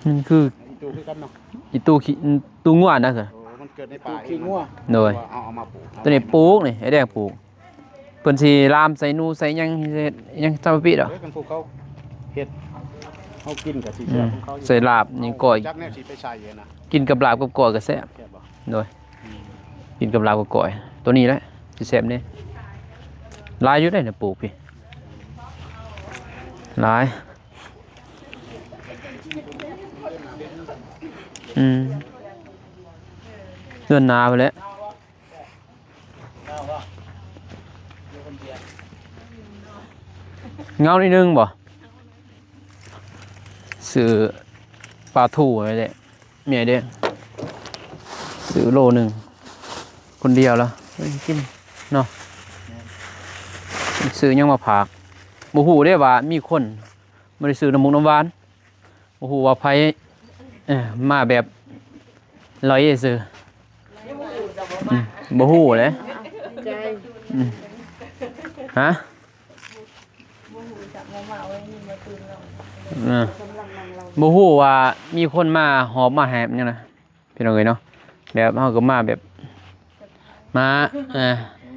ມັນຄື ອີ່ຕູ່ຄືກັນເນາະ ອີ່ຕູ່ຂີ້ ຕູ່ງົວນະ ໂອ້ ມັນເກີດໃນປ່າ ຂີ້ງົວ ໂດຍ ເອົາ ເອົາມາປູກ ໂຕນີ້ປູກນີ້ ໄອ້ແດງປູກ ເພິ່ນຊິລາມໃສ່ໜູໃສ່ຫຍັງ ເຮັດຫຍັງຕາມປະຕິດອກ ເອີ ຄັນຜູ້ເຂົາເຮັດ ເຮົາກິນກໍຊິແຊບຂອງເຂົາຢູ່ ອືມ ໃສ່ລາບນີ້ກ້ອຍ ຈັກແນວຊິໄປໃສ່ນະ ກິນກັບລາບກັບກ້ອຍກໍແຊບ ແຊບບໍ່ ໂດຍ ອືມ ກິນກັບລາບກັບກ້ອຍ ໂຕນີ້ແຫຼະຊິແຊບເດ້ ຫຼາຍຢູ່ເດ້ນະ ປູກພີ້ ຫຼາຍ ອືມ ເຮືອນນາພຸ້ນແຫຼະ ເຫງົາໜ້ອຍໜຶ່ງບໍ່? ຊື້ປາທູໄວ້ແຫຼະ ແມ່ເດ້ ຊື້ໂລໜຶ່ງ ຄົນດຽວລະ ເອີຍ ກິນເນາະ ຊື້ຫຍັງມາຝາກ ບໍ່ຮູ້ເດ້ວ່າມີຄົນ ບໍ່ໄດ້ຊື້ນ້ຳໝົກນ້ຳຫວານ ບໍ່ຮູ້ວ່າໃຜ ເອີ ມາແບບລອຍຊື່ ອືມ ບໍ່ຮູ້ແຫຼະ ໃຈ ອືມ ຮະ ບໍ່ຮູ້ຈັກ ມາເວົ້າໄວ້ນີ້ມາຕື່ນເນາະ ເອີ ບໍ່ຮູ້ວ່າມີຄົນມາຫອບມາແຫບຫຍັງນະ ພີ່ນ້ອງເອີຍເນາະ ແບບເຮົາກໍມາແບບ ມາ ເອີ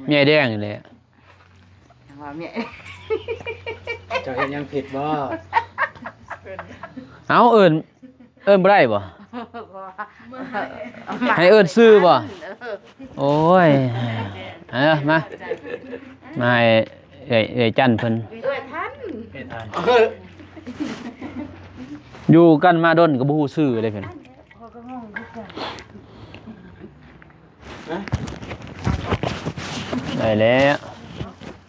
ເມຍແດງນີ້ແຫຼະ ວ່າເມຍ ເຈົ້າເຮັດຫຍັງຜິດບໍ່? ເອົ້າ ເອີ້ນ ເອີ້ນບໍ່ໄດ້ບໍ່? ບໍ່ ໃຫ້ເອີ້ນຊື່ບໍ່? ເອີ ໂອ້ຍ ເອົາມາ ມາໃຫ້ເອື້ອຍ ເອື້ອຍຈັນເພິ່ນ ເອື້ອຍທັນ ເອື້ອຍທັນ ຢູ່ກັນມາດົນກໍບໍ່ຮູ້ຊື່ເລີຍເພິ່ນ ຂ້ອຍກໍງົງຄືກັນ ໄດ້ແລ້ວ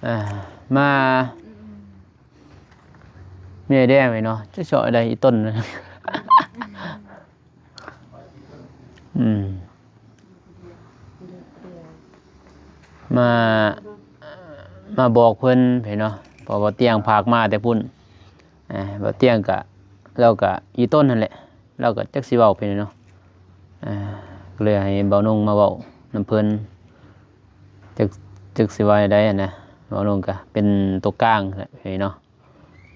ໄ ອ່າ ມາ ເມຍແດງໄວ້ເນາະ ຈັກຊິເວົ້າໃດອີ່ຕົນ ອືມ ມາ ມາບອກເພິ່ນໄປເນາະ ເພາະວ່າຕຽງພາກມາແຕ່ພຸ້ນ ອ່າ ບໍ່ຕຽງກະ ລາວກະອີ່ຕົນຫັ້ນແຫຼະ ລາວກະຈັກຊິເວົ້າໄປເນາະ ອ່າ ກໍເລີຍໃຫ້ບ່າວນົງມາເວົ້ານຳເພິ່ນ ຈັກ ຈັກຊິວ່າໃດຫັ້ນນະ ບ່າວນົງກະເປັນຕົວກາງແຫຼະເນາະ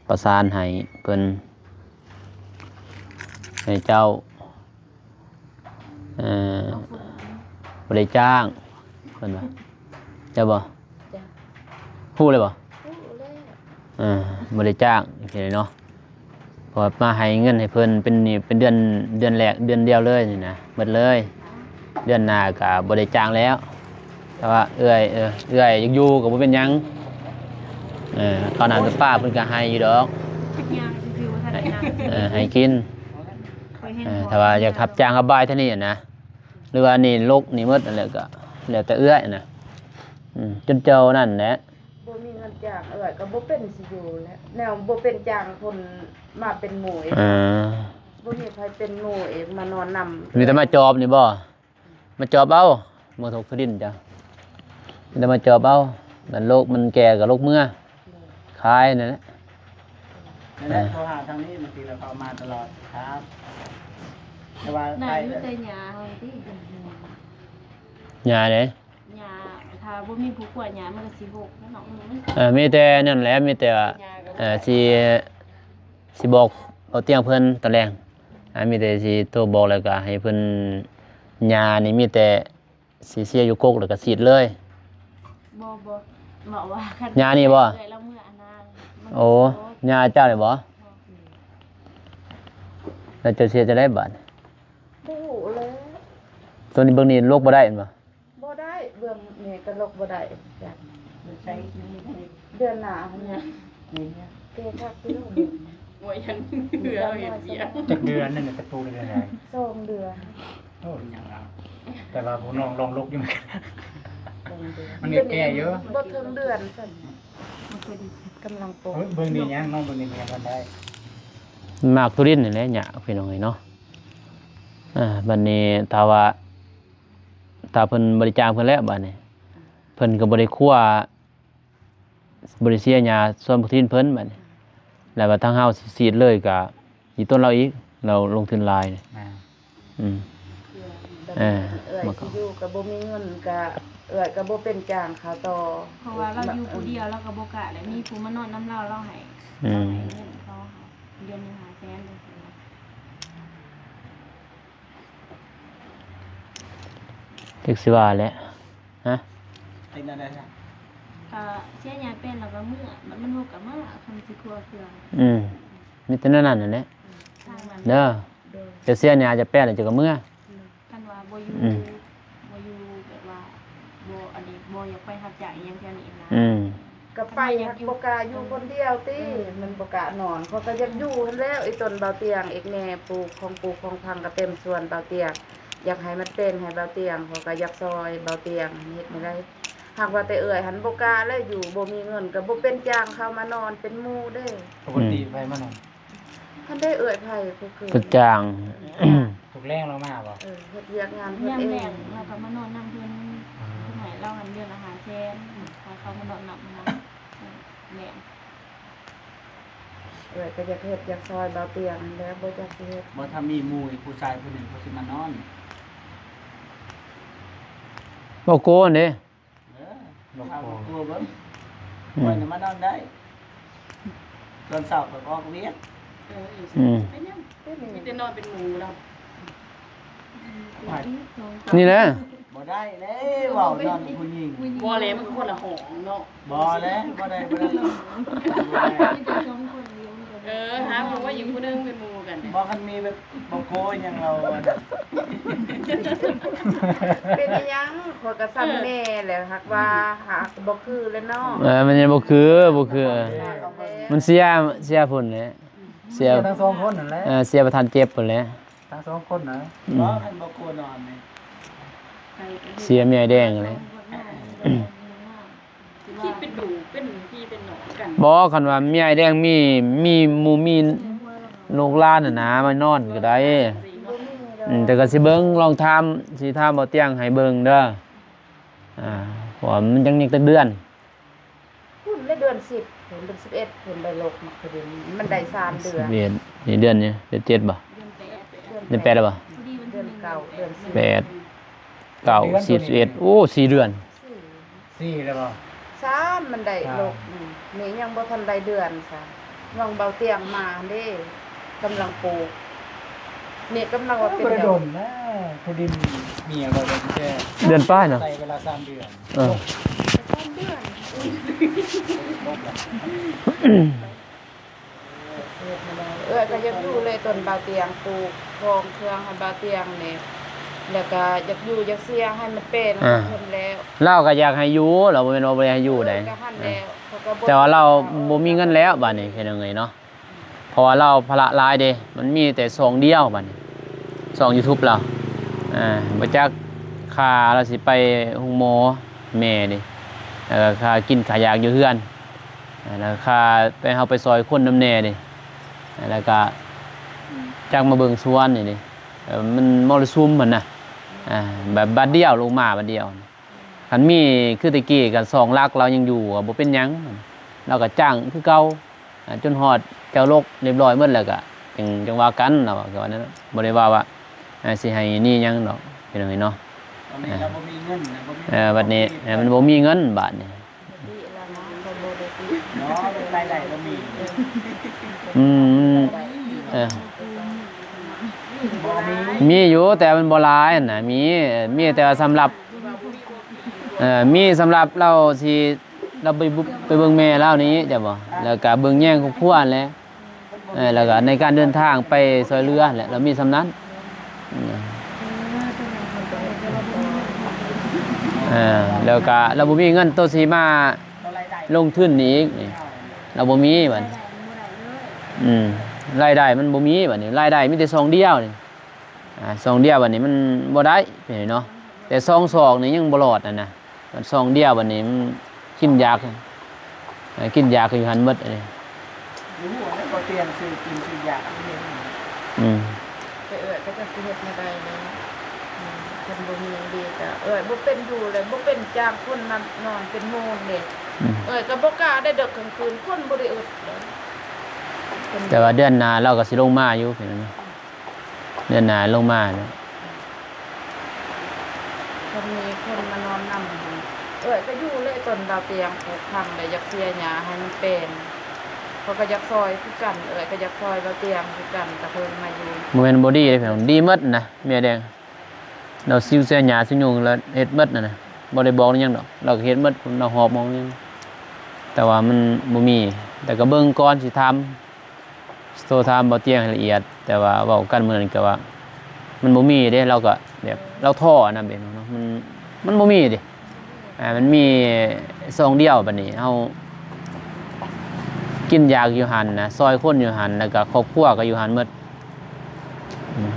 ປະສານໃຫ້ເພິ່ນ ໃຫ້ເຈົ້າ ເອີ ບໍ່ໄດ້ຈ້າງ ເພິ່ນວ່າ ເຈົ້າບໍ່ ຮູ້ແລ້ວບໍ່ ຮູ້ແລ້ວ ເອີ ບໍ່ໄດ້ຈ້າງຈັ່ງຊີ້ເນາະ ເພາະວ່າມາໃຫ້ເງິນໃຫ້ເພິ່ນເປັນນີ້ ເປັນເດືອນ ເດືອນແລກ ເດືອນດຽວເລີຍນີ້ນະ ໝົດເລີຍ ເດືອນໜ້າກໍບໍ່ໄດ້ຈ້າງແລ້ວ ແຕ່ວ່າເອື້ອຍ ເອີ ເອື້ອຍຢາກຢູ່ກໍບໍ່ເປັນຫຍັງ ເອີ ເຂົ້ານ້ຳປະປາເພິ່ນກໍໃຫ້ຢູ່ດອກ ເອີ ໃຫ້ກິນ ເອີ ຖ້າວ່າຢາກຮັບຈ້າງຮັບບາຍເທົ່ານີ້ນະ ຫຼືວ່ານີ້ລົກນີ້ໝົດຫັ້ນແຫຼະ ກໍແລ້ວແຕ່ເອື້ອຍນະ ອືມ ຈົນເຈົ້ານັ້ນແຫຼະ ບໍ່ມີເງິນຈ້າງເອື້ອຍກໍບໍ່ເປັນຊິຢູ່ແລ້ວ ແນວບໍ່ເປັນຈ້າງຄົນມາເປັນໝູ່ອີກ ເອີ ບໍ່ມີໃຜເປັນໝູ່ອີກ ມານອນນຳ ມີແຕ່ມາຈອບນີ້ບໍ່ ມາຈອບເອົາ ມາຖົກທີ່ດິນເຈົ້າ ມີແຕ່ມາຈອບເອົາ ມັນໂລກມັນແກ່ກໍໂລກເມືອ ຂາຍນັ້ນແຫຼະ ນັ້ນແຫຼະ ໂທຫາທາງນີ້ ບາງທີລາວກໍເອົາມາຕະຫຼອດ ຄັບ ແຕ່ວ່າໄດ້ຢູ່ແຕ່ຫຍ້າເຮົາຕິ ຫຍ້າເດ້ ຫຍ້າ ຖ້າບໍ່ມີຜູ້ກົວຫຍ້າມັນກໍຊິຮົກເນາະ ເອີ ມີແຕ່ນັ້ນແຫຼະ ມີແຕ່ວ່າ ເອີ ຊິ ຊິບອກເອົາຕຽງເພິ່ນຕອນແລງ ອ່າ ມີແຕ່ຊິໂທບອກ ແລ້ວກໍໃຫ້ເພິ່ນ ຫຍ້ານີ້ມີແຕ່ຊິເສຍຢູ່ກົກ ແລ້ວກໍສີດເລີຍ ບໍ່ ບໍ່ ເວົ້າວ່າຄັນ ຫຍ້ານີ້ບໍ່ ເອື້ອຍລາວເມືອອັນນາ ໂອ້ ຫຍ້າເຈົ້ານີ້ບໍ່ ແລ້ວເຈົ້າຊິເຮັດຈັ່ງໃດບາດ ບໍ່ຮູ້ແລ້ວ ຕົວນີ້ເບິ່ງນີ້ລົກບໍ່ໄດ້ແມ່ນບໍ່ ບໍ່ໄດ້ ເບື້ອງນີ້ກໍລົກບໍ່ໄດ້ ເດືອນໜ້າຫັ້ນນະ ແກ່ຄັກຢູ່ ໂອ້ຍ ອັນເຮືອເຮົາເຮັດວຽກ ຈັກເດືອນນັ້ນນະ ຕະປູເດືອນໃດ ສອງເດືອນ ໂອ້ ຍັງລາວ ແຕ່ວ່າຜູ້ນ້ອງລອງລົກຢູ່ ມັນແກ່ຢູ່ ບໍ່ເຖິງເດືອນຊ້ຳ ກຳລັງປົກ ເບິ່ງນີ້ຍັງເນາະ ເບິ່ງນີ້ຍັງບໍ່ໄດ້ ໝາກທຸລິນນີ້ແຫຼະຍາກ ພີ່ນ້ອງເອີຍເນາະ ອ່າ ບັດນີ້ຖ້າວ່າ ຖ້າເພິ່ນບໍ່ໄດ້ຈ້າງເພິ່ນແລ້ວບາດນີ້ ເພິ່ນກໍບໍ່ໄດ້ຄົວ ບໍ່ໄດ້ເສຍຫຍ້າສວນບັກທິນເພິ່ນບາດນີ້ ແລ້ວວ່າທາງເຮົາຊິສີດເລີຍກໍອີ່ຕົນລາວອີກ ລາວລົງທຶນຫຼາຍ ແມ່ນ ອືມ ເອື້ອຍ ເອີ ເອື້ອຍຊິຢູ່ກໍບໍ່ມີເງິນ ກໍເອື້ອຍກໍບໍ່ເປັນຈ້າງເຂົາຕໍ່ ເພາະວ່າລາວຢູ່ຜູ້ດຽວ ລາວກໍບໍ່ກ້າ ແລະມີຜູ້ມານອນນຳລາວ ລາວໃຫ້ ອືມ ລາວໃຫ້ເງິນເຂົາ ເດືອນໜຶ່ງຫ້າແສນ ຈັ່ງຊີ້ນະ. ຈັກຊິວ່າແຫຼະ ຮະ ເປັນແນວໃດຊະ? ກະເສຍຍາແປນແລ້ວກະເມືອ ບັດມັນຫົກກະມາ ຄັນຊິຄົວເຄື່ອງ ອືມ ມີແຕ່ແນວນັ້ນຫັ້ນແຫຼະ ອືມ ທາງນັ້ນ ເດີ ໂດຍ ຈະເສຍຍາຈະແປນແລ້ວຈະກະເມືອ ອືມ ຄັນວ່າບໍ່ຢູ່ ອືມ ບໍ່ຢູ່ແບບວ່າ ບໍ່ ອັນນີ້ ບໍ່ຢາກໄປຮັບຈ້າງອີ່ຫຍັງແຖວນີ້ນະ ອືມ ກໍໄປ ບໍ່ກ້າຢູ່ຄົນດຽວຕິ ເອີ ມັນບໍ່ກ້ານອນ ຂ້ອຍກໍຢາກຢູ່ຫັ້ນແຫຼ້ວ ອີ່ຕົນເບົາຕຽງອີກແດ່ ປູກຂອງປູກຂອງຝັງກໍເຕັມສວນເບົາຕຽງ ຢາກໃຫ້ມັນເປັນໃຫ້ເບົາຕຽງ ຂ້ອຍກໍຢາກຊ່ອຍເບົາຕຽງ ເຮັດແນວໃດ ຫາກວ່າແຕ່ເອື້ອຍຫັ້ນບໍ່ກ້າແລ້ວຢູ່ ບໍ່ມີເງິນກໍບໍ່ເປັນຈ້າງເຂົາມານອນເປັນໝູ່ເດ້ ປົກກະຕິ ອືມ ໃຜມານອນ? ຄັນໄດ້ເອື້ອຍໃຜຜູ້ຄືນ ເພິ່ນຈ້າງ ທຸກແລງລາວມາບໍ່? ເອີ ເຮັດວຽກງານເພິ່ນເອງ ຍາມແລງລາວກໍມານອນນຳເພິ່ນ ອືມ ເພິ່ນໃຫ້ລາວຫັ້ນເດືອນລະຫ້າແສນ ພາເຂົາມານອນນຳຫັ້ນນະ ແມ່ນ ເອື້ອຍກໍຢາກເຮັດຢາກຊ່ອຍເບົາຕຽງຫັ້ນແຫຼະ ບໍ່ຈັກຊິເຮັດ ບໍ່ ຖ້າມີໝູ່ອີກຜູ້ຊາຍຜູ້ໜຶ່ງ ເຂົາຊິມານອນ ບໍ່ໂກນເດ້. ເອີ ລອງໂທເບິ່ງ ອືມ ຂ້ອຍນະມານອນໄດ້ ຕອນເຊົ້າຂ້ອຍອອກວຽກ ເອີ ອືມ ເປັນຫຍັງ ມີແຕ່ນອນເປັນໝູ່ລາວ ນີ້ແຫຼະ ບໍ່ໄດ້ເດ້ ເວົ້ານອນຜູ້ຍິງ ບໍ່ແຫຼະ ມັນຄົນລະຫ້ອງເນາະ ບໍ່ແຫຼະ ບໍ່ໄດ້ ບໍ່ໄດ້ ມີແຕ່ສອງຄົນ ເອີ ຫາຜູ້ມາຢູ່ຜູ້ໜຶ່ງເປັນໝູ່ກັນ ບໍ່ ຄັນມີແບບບໍ່ໂກຍຫຍັງເຮົາ ເປັນອີ່ຫຍັງ ຂ້ອຍກໍສ່ຳແມ່ແຫຼະ ຫາກວ່າ ຫາກບໍ່ຄືແຫຼະເນາະ ເອີ ມັນຍັງບໍ່ຄື ບໍ່ຄື ມັນເສຍ ເສຍພຸ້ນແຫຼະ ເສຍ ເສຍທັງສອງຄົນນັ້ນແຫຼະ ເອີ ເສຍປະທານເຈັບພຸ້ນແຫຼະ ທັງສອງຄົນນະ ອືມ ບໍ່ ຄັນບໍ່ໂກຍນອນນີ້ ເສຍເມຍແດງແຫຼະ ຊິ ຄິດເປັນລູກເປັນພີ່ເປັນນ້ອງກັນ. ບໍ່ ຄັນວ່າເມຍອ້າຍແດງມີ ມີໝູ່ມີລູກຫຼານຫັ້ນນະ ມານອນກໍໄດ້. ອືມ ແຕ່ກໍຊິເບິ່ງ ລອງຖາມ ຊິຖາມບໍ່ຕຽງໃຫ້ເບິ່ງເດີ. ອ່າ ເພາະວ່າມັນຍັງ ຍັງຈັກເດືອນ? ພຸ້ນແຫຼະ ເດືອນສິບ ເດືອນສິບເອັດ ພຸ້ນໄດ້ລົກມັກກະດິນ ມັນໄດ້ສາມເດືອນ. ສິບເອັດ ນີ້ເດືອນນີ້ ເດືອນເຈັດບໍ່? ເດືອນແປດ ເດືອນແປດແລ້ວບໍ່? ເດືອນເກົ້າ ເດືອນສິບ ແປດ ເກົ້າ ສິບ ສິບເອັດ ໂອ້ ສີ່ເດືອນ. ສີ່ແລ້ວບໍ່? ສາມ ມັນໄດ້ ສາມ ລົກ ອືມ ນີ້ຍັງບໍ່ທັນໄດ້ເດືອນຊະ. ຫວ່າງເບົາຕຽງມາເດ້ ກຳລັງປູກ ນີ້ກຳລັງວ່າເປັນ ບໍ່ໄດ້ດົນນະ ຜູ້ດິນເມຍເບົາແດງແທ້ ເດືອນປາຍເນາະ ໃຊ້ເວລາສາມເດືອນ. ເອີ ສາມເດືອນ ເອື້ອຍກໍຢາກຢູ່ເລີຍ ຕົນເບົາຕຽງ ປູກຂອງເຄື່ອງໃຫ້ເບົາຕຽງນີ້ ແລ້ວກໍຢາກຢູ່ຢາກເສຍໃຫ້ມັນເປັນ ອ່າ ເພິ່ນແລ້ວ. ລາວກໍຢາກໃຫ້ຢູ່ ລາວບໍ່ແມ່ນວ່າບໍ່ໄດ້ໃຫ້ຢູ່ໃດ ເອີ ກໍຫັ້ນແຫຼະ ເອີ ເຂົາກໍບໍ່ ແຕ່ວ່າລາວບໍ່ມີເງິນແລ້ວບາດນີ້ ເຮັດຈັ່ງໃດເນາະ? ເພາະວ່າລາວພາລະຫຼາຍເດ້ ມັນມີແຕ່ຊ່ອງດຽວບາດນີ້ ຊ່ອງຢູທູບລາວ ອ່າ ບໍ່ຈັກຄ່າລາວຊິໄປໂຮງໝໍແມ່ເດ້ ແລ້ວກໍຄ່າກິນຄ່າຢາກຢູ່ເຮືອນ ແລ້ວຄ່າໄປ ເຮົາໄປຊ່ອຍຄົນນຳແດ່ເດ້ ແລ້ວກໍຈັກມາເບິ່ງສວນນີ້ເດ້ ມັນມໍລະສຸມຫັ້ນນະ ອ່າ ແບບບາດດຽວ ລົງມາບາດດຽວ. ຄັນມີຄືແຕ່ກີ້ກໍສອງຫຼັກ ລາວຍັງຢູ່ກໍບໍ່ເປັນຫຍັງ ລາວກໍຈ້າງຄືເກົ່າ ອ່າ ຈົນຮອດເຈົ້າລົກຮຽບຮ້ອຍໝົດແລ້ວກໍ ຈັ່ງ ຈັ່ງວ່າກັນ ລາວວ່າ ກໍວ່ານັ້ນ ບໍ່ໄດ້ວ່າ ວ່າ ອ່າ ຊິໃຫ້ໜີຫຍັງດອກ ພີ່ນ້ອງເອີຍເນາະ. ຕອນນີ້ລາວບໍ່ມີເງິນນະ ບໍ່ມີ ເອີ ບັດນີ້ ເອີ ມັນບໍ່ມີເງິນບາດນີ້ ເນາະ ລາຍໄດ້ບໍ່ມີ ອືມ ເອີ ບໍ່ມີ ມີຢູ່ ແຕ່ມັນບໍ່ຫຼາຍຫັ້ນນະ ມີ ມີແຕ່ວ່າສຳລັບ ເອີ ມີສຳລັບລາວຊິ ລາວໄປ ໄປເບິ່ງແມ່ລາວນີ້ ເຈົ້າບໍ່ ແລ້ວກະເບິ່ງແຍງຄອບຄົວຫັ້ນແຫຼະ ເອີ ແລ້ວກະໃນການເດີນທາງໄປຊ່ອຍເຫຼືອຫັ້ນແຫຼະ ລາວມີສ່ຳນັ້ນ ເອີ ແລ້ວກະລາວບໍ່ມີເງິນໂຕຊິມາລົງທຶນນີ້ອີກນີ້ ລາວບໍ່ມີບັດ ອືມ ລາຍໄດ້ມັນບໍ່ມີບັດນີ້ ລາຍໄດ້ມີແຕ່ຊ່ອງດຽວນີ້ ອ່າ ຊ່ອງດຽວບັດນີ້ມັນບໍ່ໄດ້ເນາະ ແຕ່ສອງຊ່ອງນີ້ຍັງບໍ່ລອດຫັ້ນນະ ບັດຊ່ອງດຽວບັດນີ້ມັນກິນຢາກ ເອີ ກິນຢາກຢູ່ຫັ້ນໝົດອັນນີ້ ຢູ່ຫັ້ນແຫຼະ ບໍ່ຕຽງຊື້ກິນຊື້ຢາກ ອືມ ແຕ່ເອື້ອຍກໍຈັກຊິເຮັດແນວໃດແລ້ວ ອືມ ຄັນບໍ່ມີຫຍັງດີກໍເອື້ອຍບໍ່ເປັນຢູ່ແລ້ວ ບໍ່ເປັນຈ້າງຄົນມານອນເປັນໂມງເດ້ ອືມ ເອື້ອຍກໍບໍ່ກ້າໄດ້ເດິກກາງຄືນ ຄົນບໍ່ໄດ້ອຶດເດ້ ແຕ່ວ່າເດືອນໜ້າລາວກໍຊິລົງມາຢູ່ ເດືອນໜ້າລົງມາເນາະ ຄັນມີຄົນມານອນນຳ ເອື້ອຍກໍຢູ່ເລີຍ ຕົນເບົາຕຽງປູກຝັງ ແລະຢາກເສຍຫຍ້າໃຫ້ມັນແປນ ເຂົາກໍຢາກຊ່ອຍຄືກັນ ເອື້ອຍກໍຢາກຊ່ອຍເບົາຕຽງຄືກັນ ກະເພິ່ນມາຢູ່ ບໍ່ແມ່ນບໍ່ດີເດ້ພີ່ນ້ອງ ດີໝົດນະ ເມຍແດງ ລາວຊິວເສຍຫຍ້າຊິຍຸງ ລາວເຮັດໝົດນັ້ນນະ ບໍ່ໄດ້ບອກຫຍັງດອກ ລາວກໍເຮັດໝົດ ລາວຫອບເອົາຫຍັງ ແຕ່ວ່າມັນບໍ່ມີ ແຕ່ກໍເບິ່ງກ່ອນ ຊິຖາມ ໂທຖາມເບົາຕຽງໃຫ້ລະອຽດ ແຕ່ວ່າເວົ້າກັນມື້ນັ້ນກໍວ່າ ມັນບໍ່ມີເດ້ ລາວກໍແບບລາວທໍ້ນະ ແບບເນາະ ມັນ ມັນບໍ່ມີເດ້ ອ່າ ມັນມີຊ່ອງດຽວ ບັດນີ້ເຮົາກິນຢາກຢູ່ຫັ້ນນະ ຊ່ອຍຄົນຢູ່ຫັ້ນ ແລ້ວກໍຄອບຄົວກໍຢູ່ຫັ້ນໝົດ ອືມ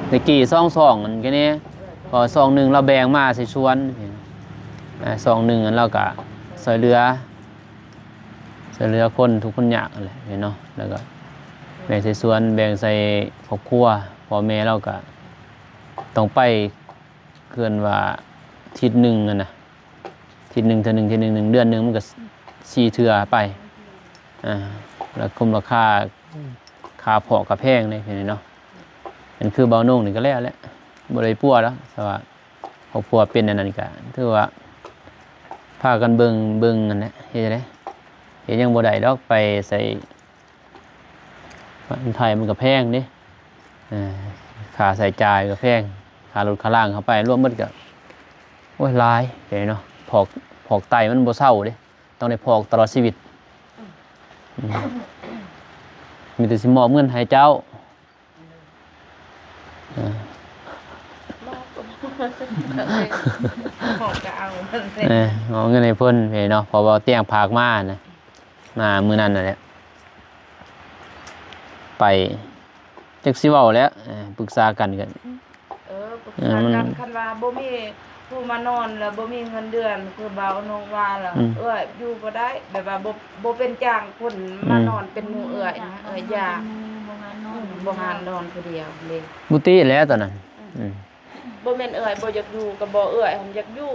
ແຕ່ກີ້ສອງຊ່ອງນັ້ນແຄ່ນີ້ ເພາະຊ່ອງໜຶ່ງລາວແບ່ງມາໃສ່ສວນ ອ່າ ຊ່ອງໜຶ່ງລາວກໍຊ່ອຍເຫຼືອ ຊ່ວຍເຫຼືອຄົນທຸກຄົນຍາກຫັ້ນແຫຼະເນາະ ແລ້ວກໍແບ່ງໃສ່ສວນ ແບ່ງໃສ່ຄອບຄົວ ພໍ່ແມ່ລາວກໍຕ້ອງໄປ ເອີ້ນວ່າທິດໜຶ່ງຫັ້ນນະ ທິດໜຶ່ງເທື່ອໜຶ່ງ ທິດໜຶ່ງ ເດືອນໜຶ່ງມັນກໍສີ່ເທື່ອໄປ ອ່າ ແລ້ວຄຸມລາຄາ ຄ່າເພາະກໍແພງເດ້ເນາະ ແມ່ນຄືເບົານົງນີ້ກໍແລ້ວແຫຼະ ບໍ່ໄດ້ປົວດອກ ແຕ່ວ່າ ຄອບຄົວເປັນອັນນັ້ນກໍຖືວ່າພາກັນເບິ່ງ ເບິ່ງຫັ້ນແຫຼະ ເຮັດຈັ່ງໃດ ເຮັດຫຍັງບໍ່ໄດ້ດອກ ໄປໃສ ໄທມັນກໍແພງເດ້ ເອີ ຄ່າໃຊ້ຈ່າຍກໍແພງ ຄ່າລົດຄ່າລາງເຂົ້າໄປລວມໝົດກໍ ໂອ້ຍ ຫຼາຍເດ້ເນາະ ຟອກ ຟອກໄຕມັນບໍ່ເຊົາເດ້ ຕ້ອງໄດ້ຟອກຕະຫຼອດຊີວິດ ອືມ ມີແຕ່ຊິມອບເງິນໃຫ້ເຈົ້າ ເອີ ມອບກໍເອົາ ເອີ ມອບເງິນໃຫ້ເພິ່ນເນາະ ເພາະວ່າຕຽງຝາກມານະ ມາມື້ນັ້ນນັ້ນແຫຼະ ໄປ ຈັກຊິເວົ້າແຫຼະ ເອີ ປຶກສາກັນກໍ ເອີ ປຶກສາກັນ ເອີ ມັນ ຄັນວ່າບໍ່ມີ ຜູ້ມານອນແລ້ວບໍ່ມີເງິນເດືອນ ຄືບ່າວນົກວ່າລະ ອືມ ເອື້ອຍຢູ່ບໍ່ໄດ້ ແບບວ່າບໍ່ ບໍ່ເປັນຈ້າງຄົນ ອືມ ມານອນເປັນໝູ່ເອື້ອຍນະ ເອື້ອຍຢ້ານ ບໍ່ຫານອນ ອືມ ບໍ່ຫານອນຜູ້ດຽວເດ້ ບໍ່ຕິແລ້ວຕອນນັ້ນ ອືມ ອືມ ບໍ່ແມ່ນເອື້ອຍບໍ່ຢາກຢູ່ກໍບໍ່ ເອື້ອຍຫັ້ນຢາກຢູ່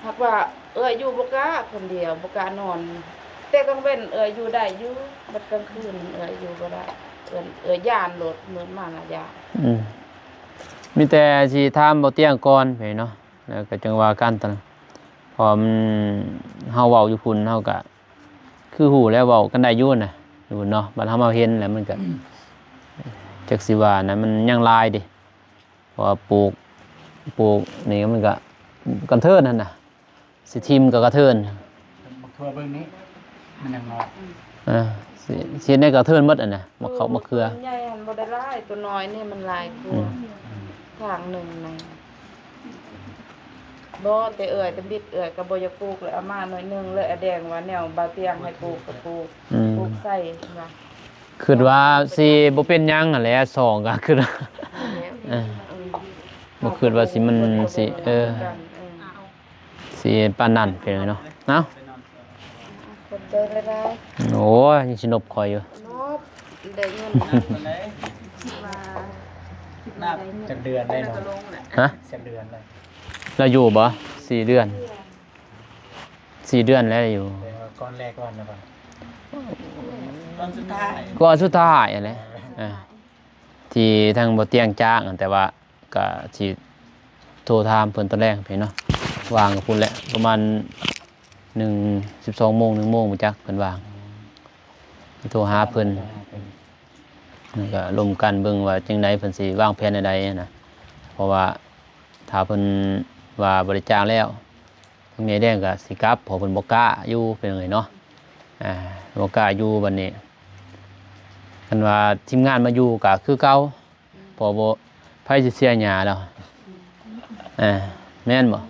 ຫາກວ່າເອື້ອຍຢູ່ບໍ່ກ້າຄົນດຽວ ບໍ່ກ້ານອນ ແຕ່ກາງເວັນເອື້ອຍຢູ່ໄດ້ຢູ່ ບັດກາງຄືນເອື້ອຍຢູ່ບໍ່ໄດ້ ເອື້ອຍ ເອື້ອຍຢ້ານໂລດ ມື້ມານະຢ້ານ ອືມ ມີແຕ່ຊິຖາມບໍ່ຕຽງກ່ອນໄປເນາະ ແລ້ວກໍຈັ່ງວ່າກັນຕອນ ເພາະວ່າມັນ ເຮົາເວົ້າຢູ່ພຸ້ນ ເຮົາກໍຄືຮູ້ແລ້ວ ເວົ້າກັນໄດ້ຢູ່ນະ ຢູ່ພຸ້ນເນາະ ບັດເຮົາມາເຫັນແລ້ວມັນກໍ ຈັກຊິວ່ານະ ມັນຍັງຫຼາຍເດ້ ເພາະວ່າປູກ ປູກນີ້ມັນກໍກັນເທີນຫັ້ນນະ ຊິຖິ້ມກໍກະເທີນ ມາເຂືອເບິ່ງນີ້ ມັນຍັງນ້ອຍ ເອີ ຊິ ຊິເຮັດໃນກະເທີນໝົດຫັ້ນນະ ໝາກເຂົ້າໝາກເຂືອ ໂຕໃຫຍ່ຫັ້ນບໍ່ໄດ້ຫຼາຍ ໂຕນ້ອຍນີ້ມັນຫຼາຍກວ່າ ອືມ ທາງໜຶ່ງໃນ ບໍ່ ແຕ່ເອື້ອຍ ແຕ່ບິດເອື້ອຍກໍບໍ່ຢາກປູກ ແລ້ວເອົາມາໜ້ອຍໜຶ່ງ ແລ້ວອາແດງວ່າແນວບ່າວຕຽງໃຫ້ປູກກໍປູກ ອືມ ປູກໃສ່ວ່າ ຄິດວ່າຊິບໍ່ເປັນຫຍັງຫັ້ນແຫຼະ ສອງກໍຄິດວ່າ ເອີ ບໍ່ຄິດວ່າຊິ ມັນຊິ ເອີ ຊິປານນັ້ນ ເປັນຫຍັງເນາະ ເອົາ ຂອບໃຈຫຼາຍໆ ໂອ້ຍ ຍັງຊິນົບຂ້ອຍຢູ່ ນົບ ໄດ້ເງິນ ນັບຈັກເດືອນໄດ້ເນາະ ຮະ ຈັກເດືອນແລ້ວ ລາວຢູ່ບໍ່ ສີ່ເດືອນ ສີ່ເດືອນແລ້ວຢູ່ ແຕ່ວ່າກ່ອນແລກກ່ອນນະ ກ່ອນສຸດທ້າຍ ກ່ອນສຸດທ້າຍຫັ້ນແຫຼະ ເອີ ທີ່ທາງບໍ່ຕຽງຈ້າງ ແຕ່ວ່າກະຊິໂທຖາມເພິ່ນຕອນແລງພີ້ເນາະ ວ່າງກັບພຸ້ນແຫຼະ ປະມານໜຶ່ງ ສິບສອງໂມງ ໜຶ່ງໂມງ ບໍ່ຈັກເພິ່ນວ່າງ ໂທຫາເພິ່ນ ແລ້ວກໍລົມກັນເບິ່ງວ່າຈັ່ງໃດ ເພິ່ນຊິວາງແຜນແນວໃດນະ ເພາະວ່າຖ້າເພິ່ນວ່າບໍ່ໄດ້ຈ້າງແລ້ວ ທາງແມ່ແດງກໍຊິກັບ ເພາະເພິ່ນບໍ່ກ້າຢູ່ ເປັນຫຍັງເນາະ ອ່າ ບໍ່ກ້າຢູ່ ບັດນີ້ ຄັນວ່າທີມງານມາຢູ່ກໍຄືເກົ່າ ເພາະບໍ່ ໃຜຊິເສຍຫຍ້າລາວ ອ່າ ແມ່ນບໍ່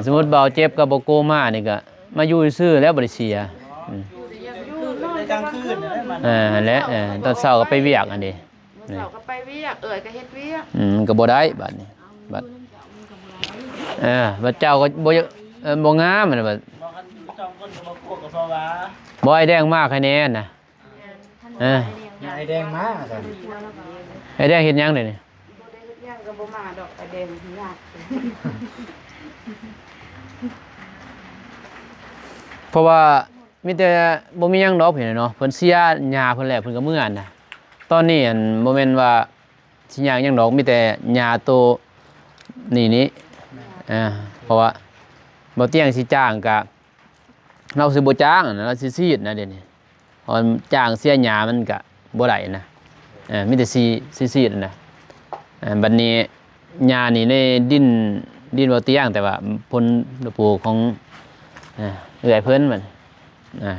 ສົມມຸດບ່າວເຈັບກັບບ່າວໂກມານີ້ກໍມາຢູ່ຊື່ໆ ແລ້ວບໍ່ໄດ້ເສຍ ອືມ ຢູ່ ຢູ່ ຢູ່ ແຕ່ກາງຄືນ ເອີ ຫັ້ນແຫຼະ ເອີ ຕອນເຊົ້າກໍໄປວຽກຫັ້ນເດ້ ມື້ເຊົ້າກໍໄປວຽກ ເອື້ອຍກໍເຮັດວຽກ ອືມ ມັນກໍບໍ່ໄດ້ບາດນີ້ ບາດ ເອີ ບາດເຈົ້າກໍບໍ່ຢາກ ເອີ ບໍ່ງາມຫັ້ນນະ ບາດ ບໍ່ ຄັນຢູ່ສອງຄົນກໍບໍ່ກົວກໍເພາະວ່າ ບໍ່ ອ້າຍແດງມາໃຄແນ່ນະ ເອີ ອ້າຍແດງມາຊັ້ນ ອ້າຍແດງເຮັດຫຍັງເດນີ້ ບໍ່ໄດ້ເຮັດຫຍັງກໍບໍ່ມາດອກ ອ້າຍແດງຍາກ ເພາະວ່າ ມີແຕ່ບໍ່ມີຫຍັງດອກພີ່ນ້ອງເນາະ ເພິ່ນເສຍຫຍ້າເພິ່ນແລ້ວ ເພິ່ນກໍເມືອນະ ຕອນນີ້ ອັນ ບໍ່ແມ່ນວ່າຊິຍາກຫຍັງດອກ ມີແຕ່ຫຍ້າໂຕນີ້ນີ້ ອ່າ ເພາະວ່າບໍ່ຕຽງຊິຈ້າງກະ ລາວຊິບໍ່ຈ້າງນະ ລາວຊິສີດນະ ດຽວນີ້ ເພາະວ່າຈ້າງເສຍຫຍ້າມັນກະບໍ່ໄດ້ນະ ເອີ ມີແຕ່ສີ ສີດນະ ເອີ ບັດນີ້ ຫຍ້ານີ້ໃນດິນ ດິນບໍ່ຕຽງ ແຕ່ວ່າພົນປູກຂອງ ເອີ ເອື້ອຍເພິ່ນ ມັນ ອ່າ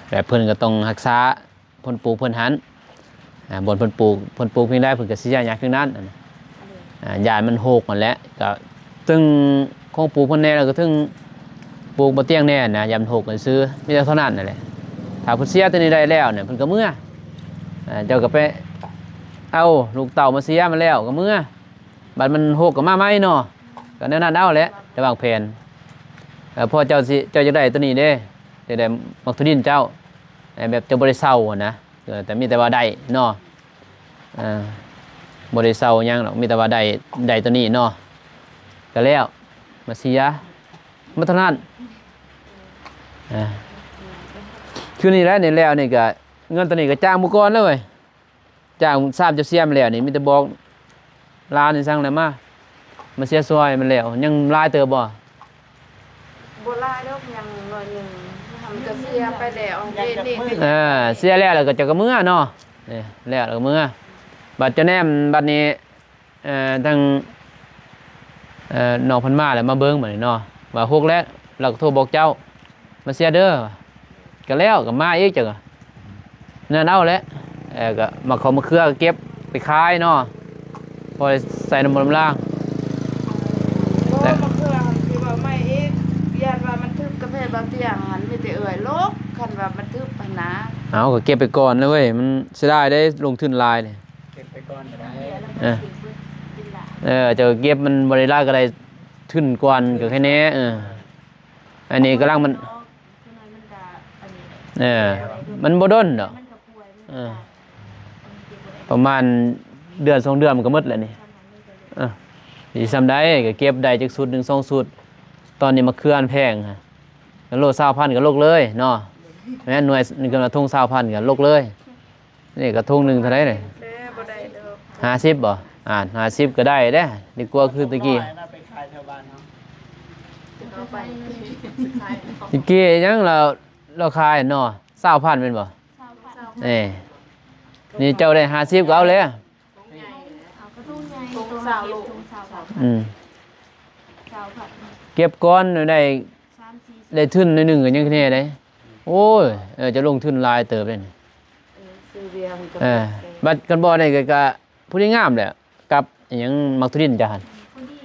ແບບເພິ່ນກໍຕ້ອງຮັກສາພົນປູກເພິ່ນຫັ້ນ ອ່າ ບ່ອນເພິ່ນປູກ ເພິ່ນປູກພຽງໃດ ເພິ່ນກໍຊິຍ້າຍຫຍ້າພຽງນັ້ນ ອ່າ ຢ້ານມັນໂຮກຫັ້ນແຫຼະ ກໍເຖິງຂອງປູກເພິ່ນແດ່ ແລ້ວກໍເຖິງປູກບໍ່ຕຽງແດ່ນະ ຢ້ານມັນໂຮກຊື່ ມີແຕ່ເທົ່ານັ້ນນັ້ນແຫຼະ ຖ້າເພິ່ນເສຍຕົວນີ້ໄດ້ແລ້ວນີ້ ເພິ່ນກໍເມືອ ອ່າ ເຈົ້າກໍໄປເອົາລູກເຕົ້າມາເສຍມັນແລ້ວກໍເມືອ ບັດມັນໂຮກກໍມາໃໝ່ເນາະ ກໍແນວນັ້ນເອົາແຫຼະ ແຕ່ວາງແຜນ ເອີ ພໍເຈົ້າຊິ ເຈົ້າຢາກໄດ້ຕົວນີ້ເດ້ ຢາກໄດ້ໝາກຖົ່ວດິນເຈົ້າ ແບບເຈົ້າບໍ່ໄດ້ເຊົ່າຫັ້ນນະ ເອີ ແຕ່ມີແຕ່ວ່າໄດ້ເນາະ ເອີ ບໍ່ໄດ້ເຊົ່າຫຍັງດອກ ມີແຕ່ວ່າໄດ້ ໄດ້ຕົວນີ້ເນາະ ກໍແລ້ວ ມາເສຍ ໝົດເທົ່ານັ້ນ ເອີ ຄືນີ້ແຫຼະ ນີ້ແລ້ວນີ້ກໍ ເງິນຕົວນີ້ກໍຈ້າງໝູ່ກ່ອນແລ້ວເວີຍ ຈ້າງຊາມເຈົ້າເສຍມາແລ້ວນີ້ ມີແຕ່ບອກຫຼານນີ້ສັ່ງແລ້ວມາ ມາເສຍຊ່ອຍມັນແລ້ວ ຍັງຫຼາຍເຕີບບໍ່? ບໍ່ຫຼາຍດອກ ຍັງໜ້ອຍໜຶ່ງ ມັນກໍເສຍໄປແລ້ວ ເດ ເອີ ເສຍແລ້ວ ແລ້ວກໍເຈົ້າກໍເມືອເນາະ ເອີ ແລ້ວກໍເມືອ ບັດເຈົ້າແນມ ບັດນີ້ ເອີ ທາງ ເອີ ນ້ອງເພິ່ນມາແລ້ວ ມາເບິ່ງບັດນີ້ເນາະ ວ່າຫົກແລ້ວ ແລ້ວກໍໂທບອກເຈົ້າ ມາເສຍເດີ ກໍແລ້ວກໍມາອີກ ເຈົ້າກໍນັ້ນເອົາແຫຼະ ເອີ ກໍໝາກເຂົ້າໝາກເຂືອກໍເກັບໄປຂາຍເນາະ ພໍໄດ້ໃສ່ນ້ຳມັນນ້ຳລາງ ບໍ່ ແລ້ວໝາກເຂືອຫັ້ນຊິເວົ້າໃໝ່ອີກ ຢ້ານວ່າມັນຖືກກາແຟບ່າວຕຽງຫັ້ນ ມີແຕ່ເອື້ອຍໂລກ ຄັນວ່າມັນຖືກຫັ້ນນະ ເອົາ ກໍເກັບໄປກ່ອນເລີຍເວີຍ ມັນເສຍດາຍເດ້ ລົງທຶນຫຼາຍເດ້ ເກັບໄປກ່ອນກໍໄດ້ ເອີ ເອີ ເຈົ້າເກັບມັນບໍ່ໄດ້ຫຼາຍກໍໄດ້ ທຶນກ່ອນກໍແຄ່ແນ່. ເອີ ອັນນີ້ກຳລັງມັນ ເອີ ມັນບໍ່ດົນດອກ. ເອີ ປະມານເດືອນສອງເດືອນມັນກໍໝົດແລ້ວນີ້. ເອີ ຊິຊ່ຳໃດກໍເກັບໄດ້ຈັກຊຸດໜຶ່ງສອງຊຸດ. ຕອນນີ້ມະເຂືອມັນແພງ ໂລຊາວພັນກໍລົກເລີຍເນາະ. ແມ່ນໜ່ວຍໜຶ່ງກໍຖົງຊາວພັນກໍລົກເລີຍ. ນີ້ກະຖົງໜຶ່ງເທົ່າໃດນີ້? ເອີ ບໍ່ໄດ້ດອກ. ຫ້າສິບບໍ່? ອ່າ ຫ້າສິບກໍໄດ້ເດ້ ດີກວ່າຄືຕະກີ້. ຕະກີ້ຫຍັງລາວ ລາວຂາຍເນາະ ຊາວພັນແມ່ນບໍ່? ຊາວພັນ. ເອີ ນີ້ເຈົ້າໄດ້ຫ້າສິບກໍເອົາແລ້ວ. ເອົາກະຖົງໃຫຍ່ ຖົງຊາວໂລ ຖົງຊາວພັນ. ອືມ ຊາວພັນ ເກັບກ່ອນໄດ້ ສາມສີ່ ໄດ້ທຶນໜ້ອຍໜຶ່ງກໍຍັງແນ່ໄດ. ໂອ້ຍ ເອີ ຈະລົງທຶນຫຼາຍເຕີບເດ້ນີ້. ເອີ ຊື້ເບຍມັນກໍ ເອີ ບັດຄັນບໍ່ໄດ້ກໍ ກໍພໍດີງາມແຫຼະ ກັບອີ່ຫຍັງໝາກຖົ່ວດິນເຈົ້າຫັ້ນ. ພໍດີ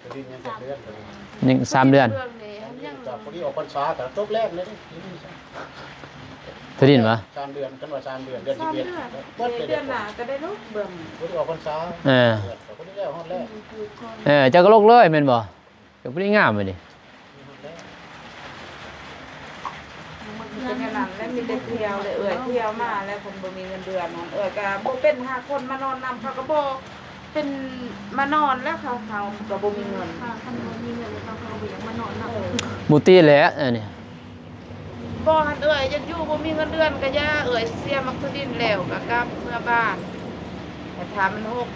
ພໍດີ ເອີ ຍັງສາມເດືອນ ເດືອນນີ້ຍັງ ສາມເດືອນ ເດືອນນີ້ຍັງ ກໍພໍດີອອກພັນສາກໍຕົກແລ້ງເລີຍ. ຖົ່ວດິນຫວາ? ສາມເດືອນ ຄັນວ່າສາມເດືອນ ເດືອນສິບເອັດ ເບິດເດືອນໜ້າກໍໄດ້ລົກເບິ່ງ ບໍ່ໄດ້ອອກພັນສາ. ເອີ ເດືອນກໍບໍ່ໄດ້ແລ້ວ ຮອດແລ້ວ. ເອີ ເຈົ້າກໍລົກເລີຍແມ່ນບໍ່? ກໍບໍ່ໄດ້ງາມເລີຍ. ມັນເປັນແນວນັ້ນແຫຼະ ມີແຕ່ທ່ຽວເລີຍ ເອື້ອຍທ່ຽວມາແລ້ວ ເພິ່ນບໍ່ມີເງິນເດືອນ. ເອື້ອຍກໍບໍ່ເປັນຫາຄົນມານອນນຳ ເຂົາກໍບໍ່ ເປັນມານອນແລ້ວ ເຂົາ ເຮົາກໍບໍ່ມີເງິນ. ຄັນບໍ່ມີເງິນແລ້ວ ເຂົາກໍບໍ່ຢາກມານອນນຳ. ເອີ ບໍ່ຕິແຫຼະອັນນີ້. ບໍ່ ຄັນເອື້ອຍຢາກຢູ່ ບໍ່ມີເງິນເດືອນກໍຢ່າ. ເອື້ອຍເສຍໝາກຖົ່ວດິນແລ້ວກໍກັບເມືອບ້ານ. ແຕ່ຖ້າມັນຫົກ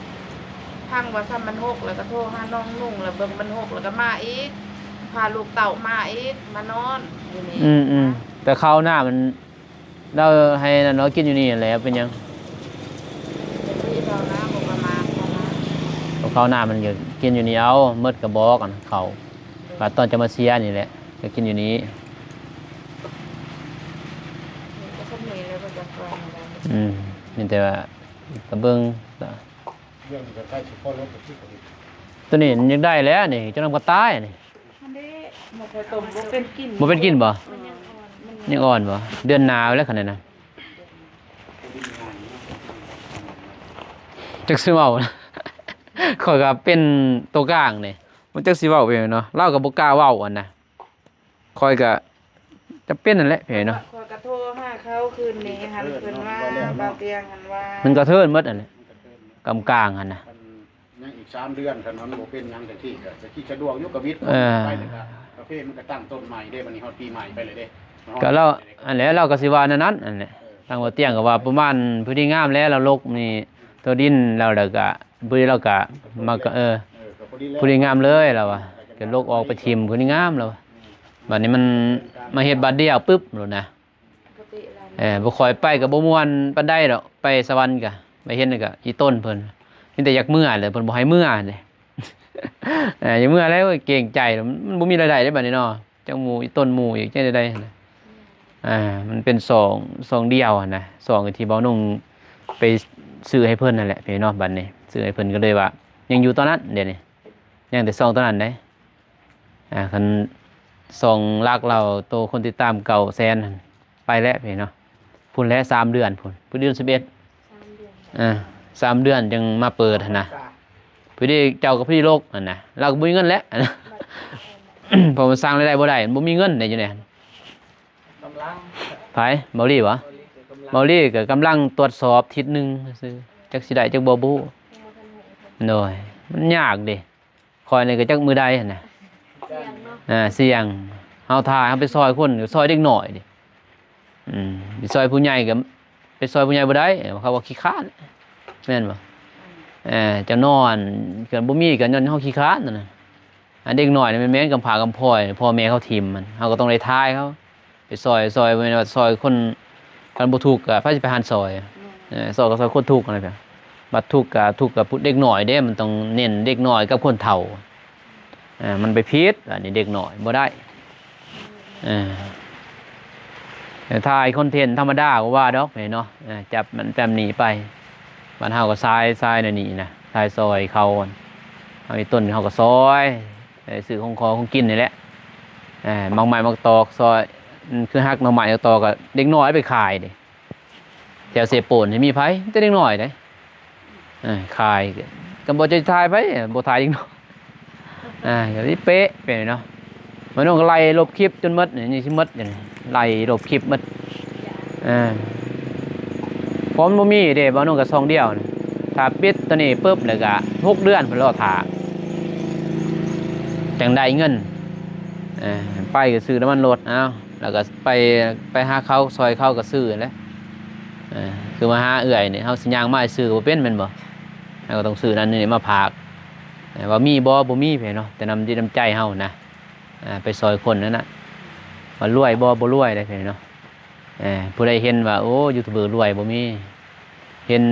ພັງວ່າຊ້ຳມັນຫົກ ແລ້ວກໍໂທຫານ້ອງນຸ່ງ ແລ້ວເບິ່ງມັນຫົກ ແລ້ວກໍມາອີກ ພາລູກເຕົ້າມາອີກ ມານອນຢູ່ນີ້. ອືມໆ ແຕ່ເຂົ້າໜ້າມັນ ລາວໃຫ້ນັ້ນເນາະ ກິນຢູ່ນີ້ແຫຼະ ເປັນຫຍັງ? ເຂົ້າໜ້າບໍ່ປະມານ ເຂົ້າໜ້າ ເຂົ້າໜ້າມັນກໍກິນຢູ່ນີ້ເອົາ ໝົດກະບອກ ອັນເຂົ້າ ບາດຕອນຈະມາເສຍນີ້ແຫຼະ ກໍກິນຢູ່ນີ້. ອືມ ມີແຕ່ວ່າກະເບິ່ງ ຕົວນີ້ມັນຢາກໄດ້ແຫຼະນີ້ ເຈົ້ານຳກໍຕາຍນີ້. ອັນນີ້ໝາກໄຂ່ຕົ້ມບໍ່ເປັນກິນ ບໍ່ເປັນກິນບໍ່? ຍັງອ່ອນບໍ່? ເດືອນໜ້າແລ້ວຄັນນັ້ນນະ ຈັກຊິເວົ້າ. ຂ້ອຍກໍເປັນຕົວກາງນີ້ ບໍ່ຈັກຊິເວົ້າຫຍັງເນາະ ລາວກໍບໍ່ກ້າເວົ້າຫັ້ນນະ. ຂ້ອຍກໍຈຳເປັນຫັ້ນແຫຼະ ເອີເນາະ. ຂ້ອຍກໍໂທຫາເຂົາຄືນນີ້ຫັ້ນ ເພິ່ນວ່າ ບ່າວຕຽງຫັ້ນວ່າ ມັນກະເທີນໝົດຫັ້ນແຫຼະ ກຳກາງຫັ້ນນະ. ຍັງອີກສາມເດືອນ ຄັນມັນບໍ່ເປັນຫຍັງ ແຕ່ທີ່ກໍຈະຄິດສະດວກຢູ່ ກໍວິດ ເອີ ໄປແລ້ວກໍກາເຟມັນກໍຕັ້ງຕົ້ນໃໝ່ເດ້. ບັດນີ້ຮອດປີໃໝ່ໄປແລ້ວເດ້ ກໍລາວ ອັນແຫຼະ ລາວກໍຊິວ່າແນວນັ້ນ ອັນແຫຼະ. ທາງບ່າວຕຽງກໍວ່າປະມານພໍດີງາມແລ້ວ ລາວລົກນີ້ຕົວດິນລາວ ແລ້ວກໍ ພໍດີລາວກະມາກະ ເອີ ເອີ ກໍພໍດີແລ້ວ ພໍດີງາມເລີຍລາວວ່າ ກໍລົກອອກໄປຖິ້ມ ພໍດີງາມລາວວ່າ. ບັດນີ້ມັນມາເຮັດບາດດຽວປຶບໂລດນະ. ເອີ ບໍ່ຄ່ອຍໄປກໍບໍ່ມ່ວນປານໃດດອກ ໄປສະຫວັນກະ ໄປເຫັນກະອີ່ຕົນເພິ່ນ ມີແຕ່ຢາກເມືອແຫຼະ ເພິ່ນບໍ່ໃຫ້ເມືອເດ້. ເອີ ຢ່າເມືອແລ້ວ ເກງໃຈ ມັນບໍ່ມີລາຍໄດ້ເດ້ບັດນີ້ເນາະ. ຈັກໝູ່ອີ່ຕົນໝູ່ອີກ ຈັກໄດ້ ອ່າ ມັນເປັນຊ່ອງ ຊ່ອງດຽວຫັ້ນນະ ຊ່ອງທີ່ບ່າວນຸ່ງໄປຊື້ໃຫ້ເພິ່ນນັ້ນແຫຼະພີ່ນ້ອງ. ບັດນີ້ຊື້ໃຫ້ເພິ່ນກໍເລີຍວ່າຍັງຢູ່ຕອນນັ້ນ ດຽວນີ້ຍັງແຕ່ຊ່ອງຕອນນັ້ນເດ້. ອ່າ ຄັນຊ່ອງຫຼັກລາວ ໂຕຄົນຕິດຕາມເກົ້າແສນຫັ້ນ ໄປແລ້ວພີ່ນ້ອງ ພຸ້ນແຫຼະ ສາມເດືອນພຸ້ນ ພຸ້ນເດືອນສິບເອັດ ສາມເດືອນ ອ່າ ສາມເດືອນຈຶ່ງມາເປີດຫັ້ນນະ. ພໍດີເຈົ້າກໍພໍດີລົກຫັ້ນນະ ລາວກໍບໍ່ມີເງິນແຫຼະ ເພາະມັນສ້າງລາຍໄດ້ບໍ່ໄດ້ ມັນບໍ່ມີເງິນເດ້ຢູ່ໃນຫັ້ນ. ກຳລັງ ໃຜ? ເບົາລີບໍ່? ເບົາລີກໍກຳລັງ ເບົາລີກໍກຳລັງຕວດສອບທິດໜຶ່ງຊື່ໆ ຈັກຊິໄດ້ຈັກບໍ່ບໍ່ຮູ້. ໂດຍ ມັນຍາກເດ້ ຂ້ອຍນີ້ກໍຈັກມື້ໃດຫັ້ນນະ. ສ່ຽງເນາະ ອ່າ ສ່ຽງ ເຮົາຖ້າເຮົາໄປຊ່ອຍຄົນ ກໍຊ່ອຍເດັກນ້ອຍເດ້. ອືມ ໄປຊ່ອຍຜູ້ໃຫຍ່ກໍໄປຊ່ອຍຜູ້ໃຫຍ່ບໍ່ໄດ້ ເຂົາວ່າຂີ້ຄ້ານ ແມ່ນບໍ່? ເອີ ເຈົ້ານອນ ຄັນບໍ່ມີກໍຍ້ອນເຮົາຂີ້ຄ້ານນັ້ນນະ. ອັນເດັກນ້ອຍນີ້ແມ່ນ ແມ່ນກຳພ້າກຳພ້ອຍ ພໍ່ແມ່ເຂົາຖິ້ມມັນ ເຮົາກໍຕ້ອງໄດ້ຖ່າຍເຂົາ ໄປຊ່ອຍ ຊ່ອຍ ບໍ່ແມ່ນວ່າຊ່ອຍຄົນ ຄັນບໍ່ທຸກກໍໃຜຊິໄປຫັນຊ່ອຍ? ເອີ ຊ່ອຍກໍຊ່ອຍຄົນທຸກຫັ້ນແຫຼະ. ບັດທຸກກໍທຸກກັບເດັກນ້ອຍເດ້ ມັນຕ້ອງເນັ້ນເດັກນ້ອຍກັບຄົນເຖົ້າ. ເອີ ມັນໄປຜິດ ອັນນີ້ເດັກນ້ອຍບໍ່ໄດ້. ເອີ ແຕ່ຖ່າຍຄອນເທັນທຳມະດາບໍ່ວ່າດອກເນາະ ເອີ ຈັບນັ້ນຈັບນີ້ໄປ. ບ້ານເຮົາກໍຊາຍ ຊາຍແນວນີ້ນະ ຊາຍຊອຍເຂົາ ເຮົາມີຕົ້ນເຮົາກໍຊອຍ ໄດ້ຊື້ຂອງຂໍຂອງກິນນີ້ແຫຼະ. ເອີ ໝາກໄມ້ໝາກຕອກຊອຍ ຄືຮັກໜໍ່ໄມ້ໜໍ່ຕອກ ກໍເດັກນ້ອຍໄປຂາຍເດ້. ແຖວເຊໂປນນີ້ມີໃຜ? ມີແຕ່ເດັກນ້ອຍເດ້. ເອີ ຂາຍ ກໍບໍ່ຈະຖ່າຍໃຜ ບໍ່ຖ່າຍເດັກນ້ອຍ. ອ່າ ກໍຊິເປະໄປເນາະ. ບ່າວນົງກໍໄລ່ລົບຄລິບຈົນໝົດນີ້ ຍັງຊິໝົດຢູ່ນີ້ ໄລ່ລົບຄລິບໝົດ. ອ່າ ເພາະມັນບໍ່ມີເດ້ ບ່າວນົງກໍຊ່ອງດຽວນະ. ຖ້າປິດຕົວນີ້ປຶບ ແລ້ວກໍຫົກເດືອນພຸ້ນລໍຖ້າ ຈັ່ງໄດ້ເງິນ. ເອີ ໄປກໍຊື້ນ້ຳມັນລົດ ເອົາ ແລ້ວກໍໄປ ໄປຫາເຂົາ ຊ່ອຍເຂົາກໍຊື້ຫັ້ນແຫຼະ. ເອີ ຄືມາຫາເອື້ອຍນີ້ ເຮົາຊິຍ່າງມາໃຫ້ຊື້ກໍບໍ່ເປັນແມ່ນບໍ່? ເຮົາກໍຕ້ອງຊື້ນັ້ນນີ້ມາຝາກ. ເອີ ວ່າມີບໍ່? ບໍ່ມີເດ້ເນາະ ແຕ່ນ້ຳຈິດນ້ຳໃຈເຮົານະ. ອ່າ ໄປຊ່ອຍຄົນນັ້ນນະ ວ່າລວຍບໍ່? ບໍ່ລວຍເດ້ເນາະ. ເອີ ຜູ້ໃດເຫັນວ່າ ໂອ້ ຢູທູບເບີລວຍ ບໍ່ມີ ເຫັນ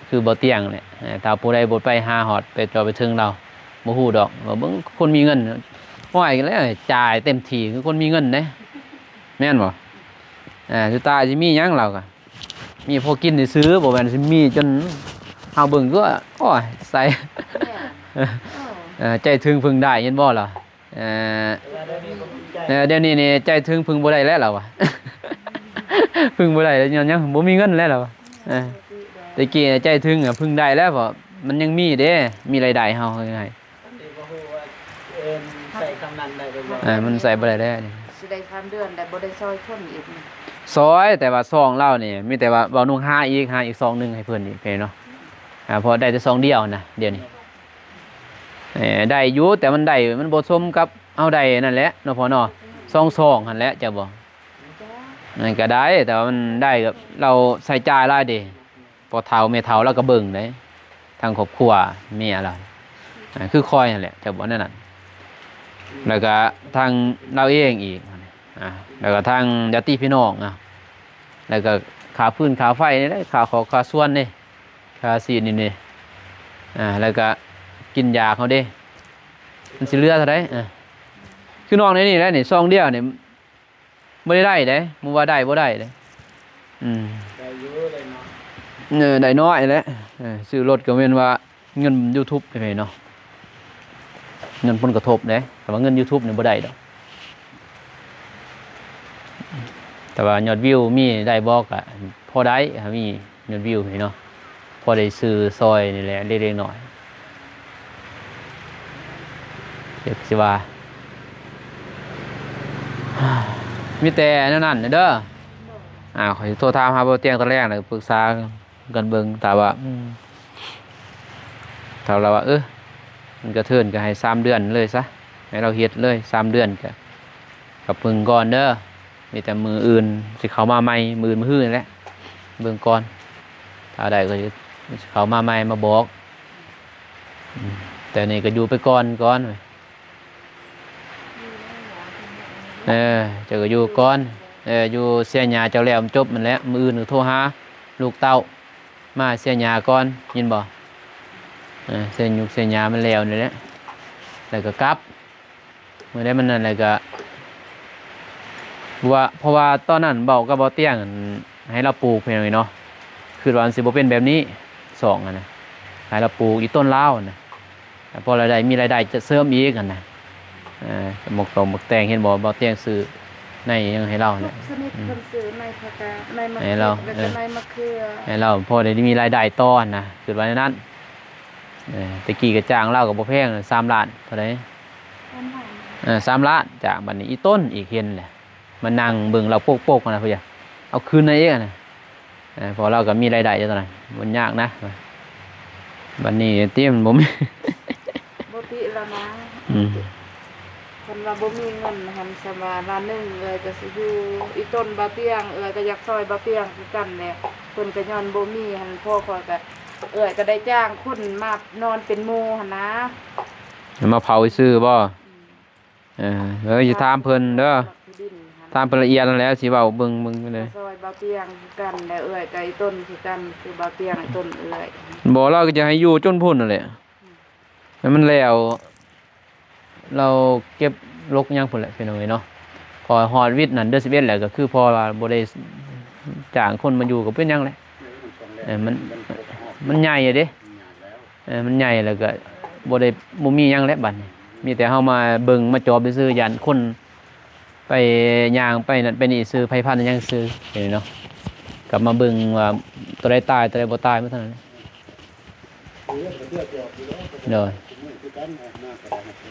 ຄືບໍ່ຕຽງແຫຼະ. ເອີ ຖ້າຜູ້ໃດບໍ່ໄປຫາຮອດ ໄປເຈາະໄປເຖິງລາວ ບໍ່ຮູ້ດອກວ່າເບິ່ງຄົນມີເງິນ. ໂອ້ຍ ແລ້ວຈ່າຍເຕັມທີ່ຄືຄົນມີເງິນເດ້ ແມ່ນບໍ່? ເອີ ສຸດທ້າຍຊິມີຫຍັງລາວກໍ ມີພໍກິນຊື່ໆ ບໍ່ແມ່ນຊິມີຈົນເຮົາເບິ່ງກໍ ໂອ້ຍ ໃສ່ ແມ່ນ ເອີ ເອີ ໃຈເຖິງເພິ່ງໄດ້ ເຫັນບໍ່ລະ? ເອີ ເອີ ດຽວນີ້ນີ້ໃຈເຖິງເພິ່ງບໍ່ໄດ້ແລ້ວລະວ່າ ເພິ່ງບໍ່ໄດ້ແລ້ວ ຍ້ອນຫຍັງ? ບໍ່ມີເງິນແລ້ວລະວ່າ. ເອີ ແຕ່ກີ້ໃຈເຖິງເພິ່ງໄດ້ແລ້ວ ເພາະມັນຍັງມີເດ້ ມີລາຍໄດ້ເຮົາ ເອີ ມັນໃຊ້ບໍ່ໄດ້ແລ້ວ ຊິໄດ້ສາມເດືອນແລ້ວ ບໍ່ໄດ້ຊ່ອຍຄົນອີກ. ຊ່ອຍ ແຕ່ວ່າຊ່ອງລາວນີ້ ມີແຕ່ວ່າເວົ້ານຸ່ງຫາອີກ ຫາອີກຊ່ອງໜຶ່ງໃຫ້ເພິ່ນອີກເນາະ. ອ່າ ເພາະໄດ້ແຕ່ຊ່ອງດຽວນະ ດຽວນີ້ ເອີ ໄດ້ຢູ່ ແຕ່ມັນໄດ້ ມັນບໍ່ສົມກັບເຮົາໄດ້ນັ້ນແຫຼະເນາະພໍ່ເນາະ. ສອງຊ່ອງຫັ້ນແຫຼະ ເຈົ້າບໍ່? ນັ້ນກໍໄດ້ ແຕ່ວ່າມັນໄດ້ກັບ ລາວໃຊ້ຈ່າຍຫຼາຍເດ້ ພໍ່ເຖົ້າແມ່ເຖົ້າລາວກໍເບິ່ງເດ້ ທັງຄອບຄົວເມຍລາວ ອ່າ ຄືຂ້ອຍຫັ້ນແຫຼະ ເຈົ້າບໍ່? ແນວນັ້ນ ແລ້ວກໍທັງລາວເອງອີກ ອ່າ ແລ້ວກໍທັງຍາດຕິພີ່ນ້ອງ ອ່າ ແລ້ວກໍຄ່າຟືນຄ່າໄຟນີ້ແຫຼະ ຄ່າຂອກຄ່າສວນນີ້ ຄ່າຊີ້ນນີ້ນີ້ ອ່າ ແລ້ວກໍກິນຢາເຮົາເດ້ ມັນຊິເຫຼືອເທົ່າໃດ? ອ່າ ຄືນ້ອງໃນນີ້ແຫຼະນີ້ ຊ່ອງດຽວນີ້ ບໍ່ໄດ້ໄດ້ເດ້ ບໍ່ວ່າໄດ້ບໍ່ໄດ້ເດ້. ອືມ ໄດ້ຢູ່ ໄດ້ນ້ອຍ ເອີ ໄດ້ນ້ອຍແຫຼະ. ເອີ ຊື້ລົດກໍແມ່ນວ່າເງິນຢູທູບເດ້ເນາະ ເງິນຜົນກະທົບເດ້ ແຕ່ວ່າເງິນຢູທູບນີ້ບໍ່ໄດ້ດອກ. ແຕ່ວ່າຍອດວິວມີໄດ້ບໍ່ ກະພໍໄດ້ ຖ້າມີຍອດວິວນີ້ເນາະ ພໍໄດ້ຊື້ຊ່ອຍນີ້ແຫຼະ ເລັກໆນ້ອຍໆ ຈັກຊິວ່າ. ມີແຕ່ແນວນັ້ນເດີ. ອ່າ ຂ້ອຍຊິໂທຖາມຫາບ່າວຕຽງຕອນແລງ ແລ້ວປຶກສາກັນເບິ່ງ ຖ້າວ່າ ອືມ ຖ້າລາວວ່າ ເອີ ມັນກະເທີນ ກະໃຫ້ສາມເດືອນເລີຍຊະ ໃຫ້ລາວເຮັດເລີຍສາມເດືອນ ກະ ກະເບິ່ງກ່ອນເດີ. ມີແຕ່ມື້ອື່ນຊິເຂົ້າມາໃໝ່ ມື້ອື່ນມື້ຮືນີ້ແຫຼະ ເບິ່ງກ່ອນ ຖ້າໄດ້ກໍຊິເຂົ້າມາໃໝ່ມາບອກ. ອືມ ແຕ່ນີ້ກໍຢູ່ໄປກ່ອນ ກ່ອນ. ເອີ ເຈົ້າກໍຢູ່ກ່ອນ ເອີ ຢູ່ເສຍຫຍ້າເຈົ້າແລ້ວມັນຈົບຫັ້ນແຫຼະ ມື້ອື່ນກໍໂທຫາລູກເຕົ້າມາເສຍຫຍ້າກ່ອນ ຍິນບໍ່? ເອີ ເສຍຫຍ້າ ເສຍຫຍ້າມັນແລ້ວນີ້ແຫຼະ ແລ້ວກໍກັບ. ມື້ໃດມັນນັ້ນແລ້ວກໍ ວ່າ ເພາະວ່າຕອນນັ້ນເວົ້າກັບບ່າວຕຽງ ໃຫ້ລາວປູກ ພີ່ນ້ອງເອີຍເນາະ ຄິດວ່າມັນຊິບໍ່ເປັນແບບນີ້ ຊ່ອງຫັ້ນນະ ໃຫ້ລາວປູກອີ່ຕົ້ນລາວຫັ້ນນະ ພໍລາຍໄດ້ ມີລາຍໄດ້ຈະເສີມອີກຫັ້ນນະ. ເອີ ໝາກຕອງໝາກແຕງ ເຫັນບໍ່ ບ່າວຕຽງຊື້ໃນຫຍັງໃຫ້ລາວຫັ້ນນະ ສະນິດ ອືມ ເພິ່ນຊື້ໃນຜັກກາດ ໃນໝາກ ໃຫ້ລາວ ເຂືອ ແລ້ວກໍ ເອີ ໃນໝາກເຂືອ ໃຫ້ລາວພໍໄດ້ມີລາຍໄດ້ຕໍ່ຫັ້ນນະ ຄິດວ່າແນວນັ້ນ. ເອີ ແຕ່ກີ້ກໍຈ້າງລາວກໍບໍ່ແພງ ສາມລ້ານເທົ່າໃດ? ສາມລ້ານ ເອີ ສາມລ້ານ. ຈ້າງ ບັດນີ້ອີ່ຕົ້ນອີກເຫັນແຫຼະ ມານັ່ງເບິ່ງລາວໂປກໆຫັ້ນນະ ເພື່ອເອົາຄືນໃຫ້ອີກຫັ້ນນະ. ເອີ ເພາະລາວກໍມີລາຍໄດ້ຢູ່ຕອນນັ້ນ ບໍ່ຍາກນະ. ບັດນີ້ຕິ ມັນບໍ່ມີ ບໍ່ຕິລະນະ. ອືມ ຄັນວ່າບໍ່ມີເງິນຫັ້ນ ສຳວ່າລ້ານໜຶ່ງ ເອື້ອຍກໍຊິຢູ່ອີ່ຕົ້ນບ່າວຕຽງ ເອື້ອຍກໍຢາກຊ່ອຍບ່າວຕຽງຄືກັນແຫຼະ ເພິ່ນກໍຍ້ອນບໍ່ມີຫັ້ນ ພໍ່ຂ້ອຍກໍ ເອື້ອຍກໍໄດ້ຈ້າງຄົນມານອນເປັນໝູ່ຫັ້ນນະ ມາເຝົ້າຊື່ບໍ່? ອືມ ເອີ ເອີ ຊິຖາມເພິ່ນເດີ ຖາມເພິ່ນລະອຽດຫັ້ນແຫຼະ ຊິເວົ້າເບິ່ງ ເບິ່ງເລີຍ ຊ່ອຍບ່າວຕຽງຄືກັນ ແລະເອື້ອຍກໍອີ່ຕົ້ນຄືກັນ ຄືບ່າວຕຽງອີ່ຕົ້ນເອື້ອຍ. ບໍ່ ລາວກໍຈະໃຫ້ຢູ່ຈົນພຸ້ນຫັ້ນແຫຼະ ໃຫ້ມັນແລ້ວ ລາວເກັບລົກຫຍັງພຸ້ນແຫຼະ ພີ່ນ້ອງເອີຍເນາະ. ພໍຮອດວິດນັ້ນເດືອນສິບເອັດແລ້ວ ກໍຄືພໍວ່າບໍ່ໄດ້ຈ້າງຄົນມາຢູ່ ກໍເປັນຫຍັງແຫຼະ ເອີ ມັນ ມັນໃຫຍ່ເດ້ ເອີ ມັນໃຫຍ່ແລ້ວກໍບໍ່ໄດ້ ບໍ່ມີຫຍັງແຫຼະບັດນີ້ ມີແຕ່ເຮົາມາເບິ່ງມາຈອບຊື່ໆ ຢ້ານຄົນໄປຍ່າງໄປນັ້ນໄປນີ້ຊື່ ໄພພັນຫຍັງຊື່ເນາະ ກັບມາເບິ່ງວ່າໂຕໃດຕາຍ ໂຕໃດບໍ່ຕາຍ ໝົດເທົ່ານັ້ນ. ໂດຍ ຄືກັນນະ ເອື້ອຍເ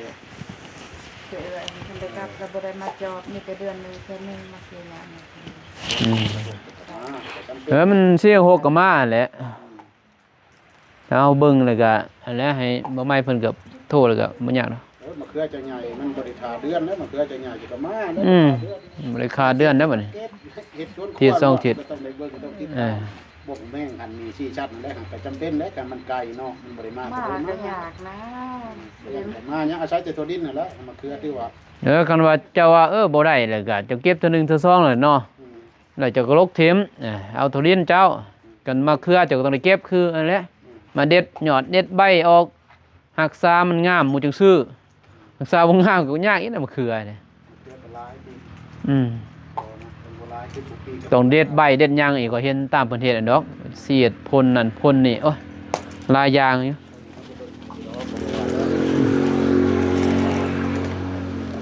ພິ່ນໄດ້ກັບ ກໍບໍ່ໄດ້ມາຈອບ ມີແຕ່ເດືອນໜຶ່ງເທື່ອໜຶ່ງ ມາເສຍຍາມາ. ອືມ ເອີ ມັນສີ່ຫົກກໍມາແຫຼະ. ເຮົາເບິ່ງແລ້ວກະ ອັນແຫຼະ ໃຫ້ບໍ່ໄມ້ເພິ່ນກໍໂທແລ້ວກໍບໍ່ຍາກດອກ. ເອີ ມະເຂືອຈະໃຫຍ່ ມັນບໍ່ໄດ້ຖ້າເດືອນເດ້ ມະເຂືອຈະໃຫຍ່ຊິກໍມາເດ້. ອືມ ບໍ່ໄດ້ຄ່າເດືອນເດ້ບັດນີ້ ເຮັດສວນຄົວ ທີ່ສອງທິດ ກໍຕ້ອງໄດ້ເບິ່ງ ຕ້ອງຕິດຕາມ. ເອີ ບໍ່ແມ່ນອັນນີ້ຊີ້ຊັດນັ້ນແຫຼະ ກໍຈຳເປັນແຫຼະ ຄັນມັນໄກເນາະ ມັນບໍ່ໄດ້ມາ ມາກໍຍາກນະ. ມາຫຍັງ ອາໄສແຕ່ທົ່ວດິນນັ້ນແຫຼະ ມະເຂືອຖືວ່າ. ເອີ ຄັນວ່າເຈົ້າວ່າ ເອີ ບໍ່ໄດ້ແລ້ວກໍເຈົ້າເກັບເທື່ອໜຶ່ງເທື່ອສອງແລ້ວເນາະ. ອືມ ແລ້ວເຈົ້າກໍລົກຖິ້ມ ເອີ ເອົາທົ່ວດິນເຈົ້າ. ອືມ ຄັນມະເຂືອເຈົ້າກໍຕ້ອງໄດ້ເກັບຄືນັ້ນແຫຼະ. ອືມ ມາເດັດຍອດເດັດໃບອອກ ຮັກສາມັນງາມໝູ່ຈຶ່ງຊື້ ຮັກສາບໍ່ງາມກໍຍາກອີກນະ ມະເຂືອນີ້. ມະເຂືອກໍຫຼາຍຕິ. ອືມ ບໍ່ນະ ເພິ່ນບໍ່ຫຼາຍຄືທຸກປີ ຕ້ອງເດັດໃບເດັດຫຍັງອີກ ຂ້ອຍເຫັນຕາມເພິ່ນເຮັດນັ້ນດອກ ສີດພົ່ນນັ້ນພົ່ນນີ້ ໂອ້ຍ ຫຼາຍຢ່າງຢູ່.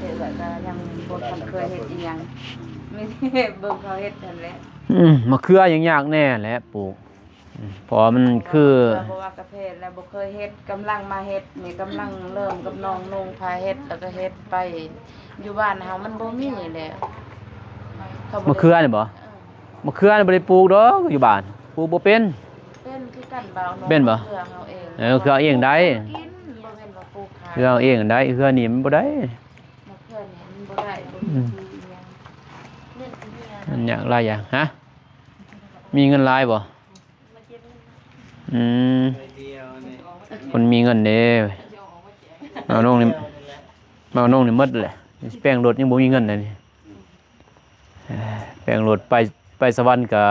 ເອື້ອຍກໍຍັງບໍ່ທັນເຄີຍເຮັດອີ່ຫຍັງ ມີແຕ່ເບິ່ງເຂົາເຮັດຫັ້ນແຫຼະ. ອືມ ມະເຂືອຍັງຍາກແດ່ແຫຼະປູກ ອືມ ເພາະວ່າມັນຄື ເພາະວ່າກາເຟແລ້ວບໍ່ເຄີຍເຮັດ ກຳລັງມາເຮັດນີ້ ກຳລັງເລີ່ມກັບນ້ອງນຸ່ງພາເຮັດ ແລ້ວກໍເຮັດໄປ. ຢູ່ບ້ານເຮົາມັນບໍ່ມີແຫຼະ ເຂົາບໍ່ ມະເຂືອນີ້ບໍ່? ເອີ ມະເຂືອນີ້ບໍ່ໄດ້ປູກດອກຢູ່ບ້ານ ປູກບໍ່ເປັນ. ເປັນຄືກັນບ່າວ ເປັນບໍ່? ເຂືອເຮົາເອງ ເອີ ເຂືອເອງໄດ້ ກິນ ບໍ່ແມ່ນວ່າປູກຂາຍ ເຂືອເອງໄດ້ ເຂືອນີ້ມັນບໍ່ໄດ້. ມະເຂືອນີ້ມັນບໍ່ໄດ້ ບໍ່ມີ ອືມ ທີ່ອີ່ຫຍັງ ມັນຍາກຫຼາຍຢ່າງ. ຮະ ມີເງິນຫຼາຍບໍ່? ອືມ ຄົນມີເງິນເດ້ ມາວນົງນີ້ ມາວນົງນີ້ໝົດແຫຼະ ຊິແປງລົດຍັງບໍ່ມີເງິນເລີຍນີ້. ແປງລົດໄປ ໄປສະຫວັນກໍ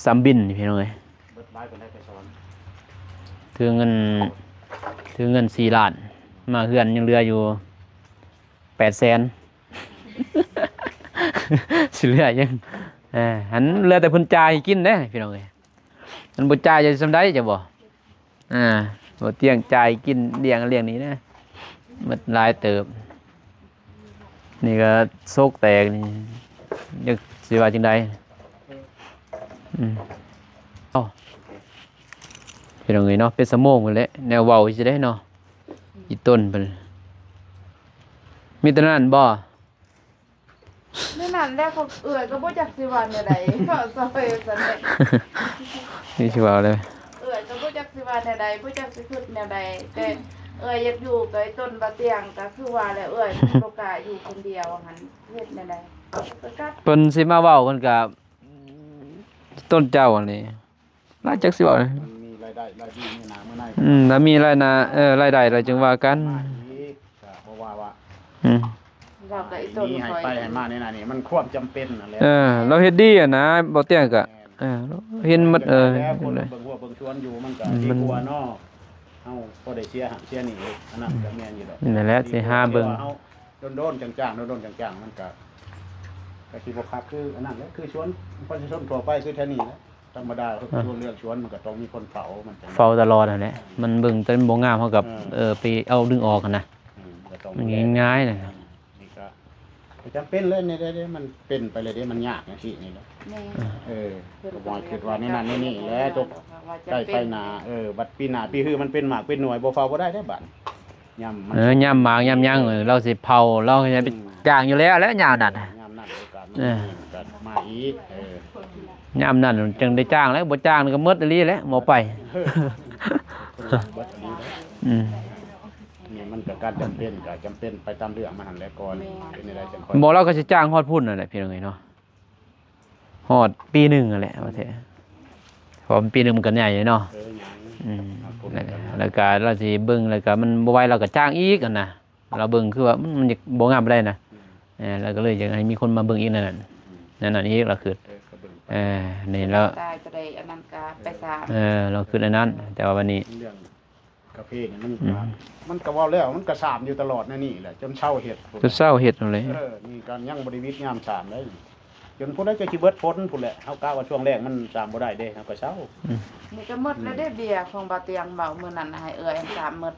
ສາມບິນ ພີ່ນ້ອງເອີຍ. ເບິດຫຼາຍປານໃດໄປສະຫວັນ? ຖືເງິນ ຖືເງິນສີ່ລ້ານ ມາເຮືອນຍັງເຫຼືອຢູ່ແປດແສນ ຊິເຫຼືອຫຍັງ? ເອີ ຫັ້ນເຫຼືອແຕ່ເພິ່ນຈ່າຍໃຫ້ກິນເດ້ ພີ່ນ້ອງເອີຍ. ມັນບໍ່ຈ່າຍຈະຊິສ່ຳໃດ ເຈົ້າບໍ່? ອ່າ ບໍ່ຕຽງຈ່າຍກິນລ້ຽງ ລ້ຽງນີ້ນະ ໝົດຫຼາຍເຕີບ. ນີ້ກໍໂຊກແຕກນີ້ ຈັກຊິວ່າຈັ່ງໃດ. ອືມ ເອົ້າ ພີ່ນ້ອງເອີຍເນາະ ເປັນຊົ່ວໂມງພຸ້ນແຫຼະ ແນວເວົ້າຊິໄດ້ເນາະ ອີຕົນເພິ່ນ. ມີແຕ່ນັ້ນບໍ່? ແນວນັ້ນແຫຼະ ເອື້ອຍກໍບໍ່ຈັກຊິວ່າແນວໃດ ເວົ້າຊອຍວ່າຊັ້ນແຫຼະ. ນີ້ຊິເວົ້າເລີຍ ເອື້ອຍກໍບໍ່ຈັກຊິວ່າແນວໃດ ບໍ່ຈັກຊິຄິດແນວໃດ ແຕ່ເອື້ອຍຢາກຢູ່ກັບໄອ້ຕົ້ນບ່າວຕຽງ ກໍຄືວ່າແຫຼະ ເອື້ອຍບໍ່ກ້າຢູ່ຄົນດຽວຫັ້ນ ເຮັດແນວໃດກໍກັບ. ເພິ່ນຊິມາເວົ້າ ເພິ່ນກໍຕົ້ນເຈົ້າຫັ້ນນີ້ ລະຈັກຊິເວົ້າ ມັນມີລາຍໄດ້ລາຍດີ ມີໜ້າມີໃນ ອືມ ລະມີລາຍໜ້າ ເອີ ລາຍໄດ້ລະຈຶ່ງວ່າກັນ ມາອີກ ກໍບໍ່ວ່າວ່າ ອືມ ເຮົາກໍອີຕົນ ມີໃຫ້ໄປໃຫ້ມາໃນນັ້ນນີ້ ມັນຄວາມຈຳເປັນນັ້ນແຫຼະ. ເອີ ລາວເຮັດດີຫັ້ນນະ ບໍ່ຕຽງກະ ແມ່ນ ເອີ ເຫັນໝົດ ເອີ ແລ້ວຄົນເບິ່ງຮົ້ວເບິ່ງສວນຢູ່ ມັນກໍ ອືມ ດີກວ່າເນາະ ເຮົາພໍໄດ້ເສຍຫັ້ນເສຍນີ້ ອັນນັ້ນກໍແມ່ນຢູ່ດອກ. ນັ້ນແຫຼະ ຊິຫາເບິ່ງ ເຮົາດົນໆ ຈັ່ງໆ ດົນໆ ຈັ່ງໆ ມັນກໍ ກໍຊິບໍ່ຄັກຄືອັນນັ້ນແຫຼະ ຄືສວນປະຊາຊົນທົ່ວໄປ ຄືແຖວນີ້ແຫຼະ. ທຳມະດາ ເອີ ເລື່ອງສວນມັນກໍຕ້ອງມີຄົນເຝົ້າ ມັນຈັ່ງເຝົ້າຕະຫຼອດຫັ້ນແຫຼະ ມັນເບິ່ງແຕ່ມັນບໍ່ງາມ ເຮົາກໍ ເອີ ເອີ ໄປເອົາດຶງອອກຫັ້ນນະ ອືມ ກໍຕ້ອງ ມັນງ່າຍໆນະ ອືມ ນີ້ກໍ ກໍຈຳເປັນແຫຼະ ນີ້ເດ້ ມັນເປັນໄປເລີຍເດ້ ມັນຍາກຈັ່ງຊີ້ນີ້ແຫຼະ ແມ່ນ ເອີ ກໍບໍ່ຄິດວ່າໃນນັ້ນໃນນີ້ແຫຼະ ຕົກໃກ້ໄປໜ້າ ເອີ ບັດປີໜ້າປີຮື ມັນເປັນໝາກເປັນໜ່ວຍ ບໍ່ເຝົ້າບໍ່ໄດ້ເດ້ບາດ ຍາມມັນ ເອີ ຍາມໝາກຍາມຫຍັງ ເອີ ລາວຊິເຝົ້າ ລາວກໍຈະໄປ ອືມ ຈ້າງຢູ່ແລ້ວແຫຼະຍາມນັ້ນ ຍາມນັ້ນໂອກາດມັນ ເອີ ກໍມາອີກ ເອີ ຍາມນັ້ນຈຶ່ງໄດ້ຈ້າງແຫຼະ ບໍ່ຈ້າງນີ້ກໍໝົດອີ່ຫຼີແຫຼະ ບໍ່ໄປ ເບິດອີ່ຫຼີເດ້ ອືມ ນີ້ມັນກໍການຈຳເປັນ ກໍຈຳເປັນໄປຕາມເລື່ອງມັນຫັ້ນແຫຼະກ່ອນ ເປັນແນວໃດຈັ່ງຄ່ອຍ ບໍ່ ລາວກໍຊິຈ້າງຮອດພຸ້ນນັ້ນແຫຼະ ພີ່ນ້ອງເອີຍເນາະ. ຮອດປີໜຶ່ງຫັ້ນແຫຼະວ່າແທ້ ເພາະວ່າປີໜຶ່ງມັນກໍໃຫຍ່ເນາະ ເອີ ໃຫຍ່ ອືມ ແລ້ວກໍລາວຊິເບິ່ງ ແລ້ວກໍມັນບໍ່ໄຫວ ລາວກໍຈ້າງອີກຫັ້ນນະ ລາວເບິ່ງຄືວ່າ ອືມ ມັນຢາກບໍ່ງາມປານໃດນະ ອືມ ເອີ ລາວກໍເລີຍຢາກໃຫ້ມີຄົນມາເບິ່ງອີກແນວນັ້ນ ອືມ ແນວນັ້ນອີກ ລາວຄິດ ເອີ ກໍເບິ່ງໄປ ເອີ ນີ້ລາວ ຕາຍກໍໄດ້ອັນນັ້ນກໍໄປສາມ ເອີ ລາວຄິດອັນນັ້ນ ແຕ່ວ່າບັດນີ້ ເລື່ອງ ກາເຟນີ້ມັນ ອືມ ກໍ ມັນກໍເວົ້າແລ້ວ ມັນກໍສາມຢູ່ຕະຫຼອດໃນນີ້ແຫຼະ ຈົນເຊົາເຮັດ ຈົນເຊົາເຮັດນັ້ນແຫຼະ ເອີ ນີ້ກໍຍັງບໍ່ໄດ້ຫວິດຍາມສາມເດ້ ຈົນຜູ້ໃດກໍຊິເບິດຝົນພຸ້ນແຫຼະ ເຮົາກະວ່າຊ່ວງແລ້ງມັນສາມບໍ່ໄດ້ເດ້ ເຮົາກໍເຊົາ ອືມ ນີ້ກໍໝົດແລ້ວເດ້ ອືມ ເບັຍຂອງບ່າວຕຽງເວົ້າມື້ນັ້ນ ໃຫ້ເອື້ອຍສາມໝົດ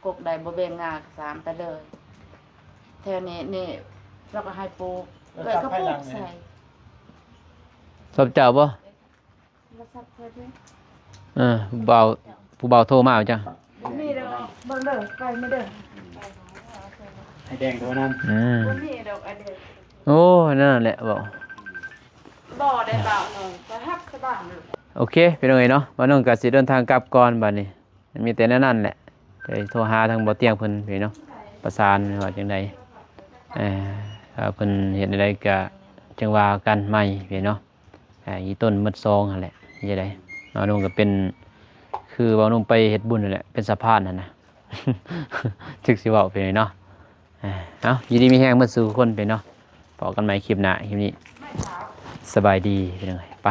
ກົກໃດບໍ່ແບ່ງງາກໍສາມໄປເລີຍ ແຖວນີ້ນີ້ ລາວກໍໃຫ້ປູກ ເອື້ອຍກໍປູກໃສ່ ຊອບເຈົ້າບໍ່? ໂທລະສັບເພິ່ນເດ້ ເອີ ຜູ້ບ່າວ ຜູ້ບ່າວໂທມາວ່າຈັ່ງ ມີແລ້ວເບິ່ງເດີ ໄປມາເດີ ໃຫ້ແດງໂທນຳ ອືມ ບໍ່ມີດອກອັນເດີ ໂອ້ ນັ້ນແຫຼະເວົ້າ ບໍ່ໄດ້ເວົ້າເນາະ ກໍຮັບສະບາຍເນາະ ໂອເຄ ພີ່ນ້ອງເອີຍເນາະ ບ່າວໜຸ່ງກໍຊິເດີນທາງກັບກ່ອນບາດນີ້ ມີແຕ່ແນວນັ້ນແຫຼະ ໄດ້ໂທຫາທາງບໍ່ຕຽງເພິ່ນພີ່ນ້ອງ ປະສານວ່າຈັ່ງໃດ ເອີ ຖ້າເພິ່ນເຮັດແນວໃດກໍຈັ່ງວ່າກັນໃໝ່ພີ່ນ້ອງ ອີຕົ້ນໝົດຊອງຫັ້ນແຫຼະ ເຮັດຈັ່ງໃດ ບ່າວໜຸ່ງກໍເປັນ ຄືບ່າວໜຸ່ງໄປເຮັດບຸນຫັ້ນແຫຼະ ເປັນສະພານຫັ້ນນະ ຈັກຊິເວົ້າໄປເນາະ ເອົາ ຢູ່ດີມີແຮງໝົດສູ່ຄົນໄປເນາະ ພໍ້ກັນໃໝ່ຄລິບໜ້າ ຄລິບນີ້ ສະບາຍດີພີ່ນ້ອງເອີຍ ໄປ.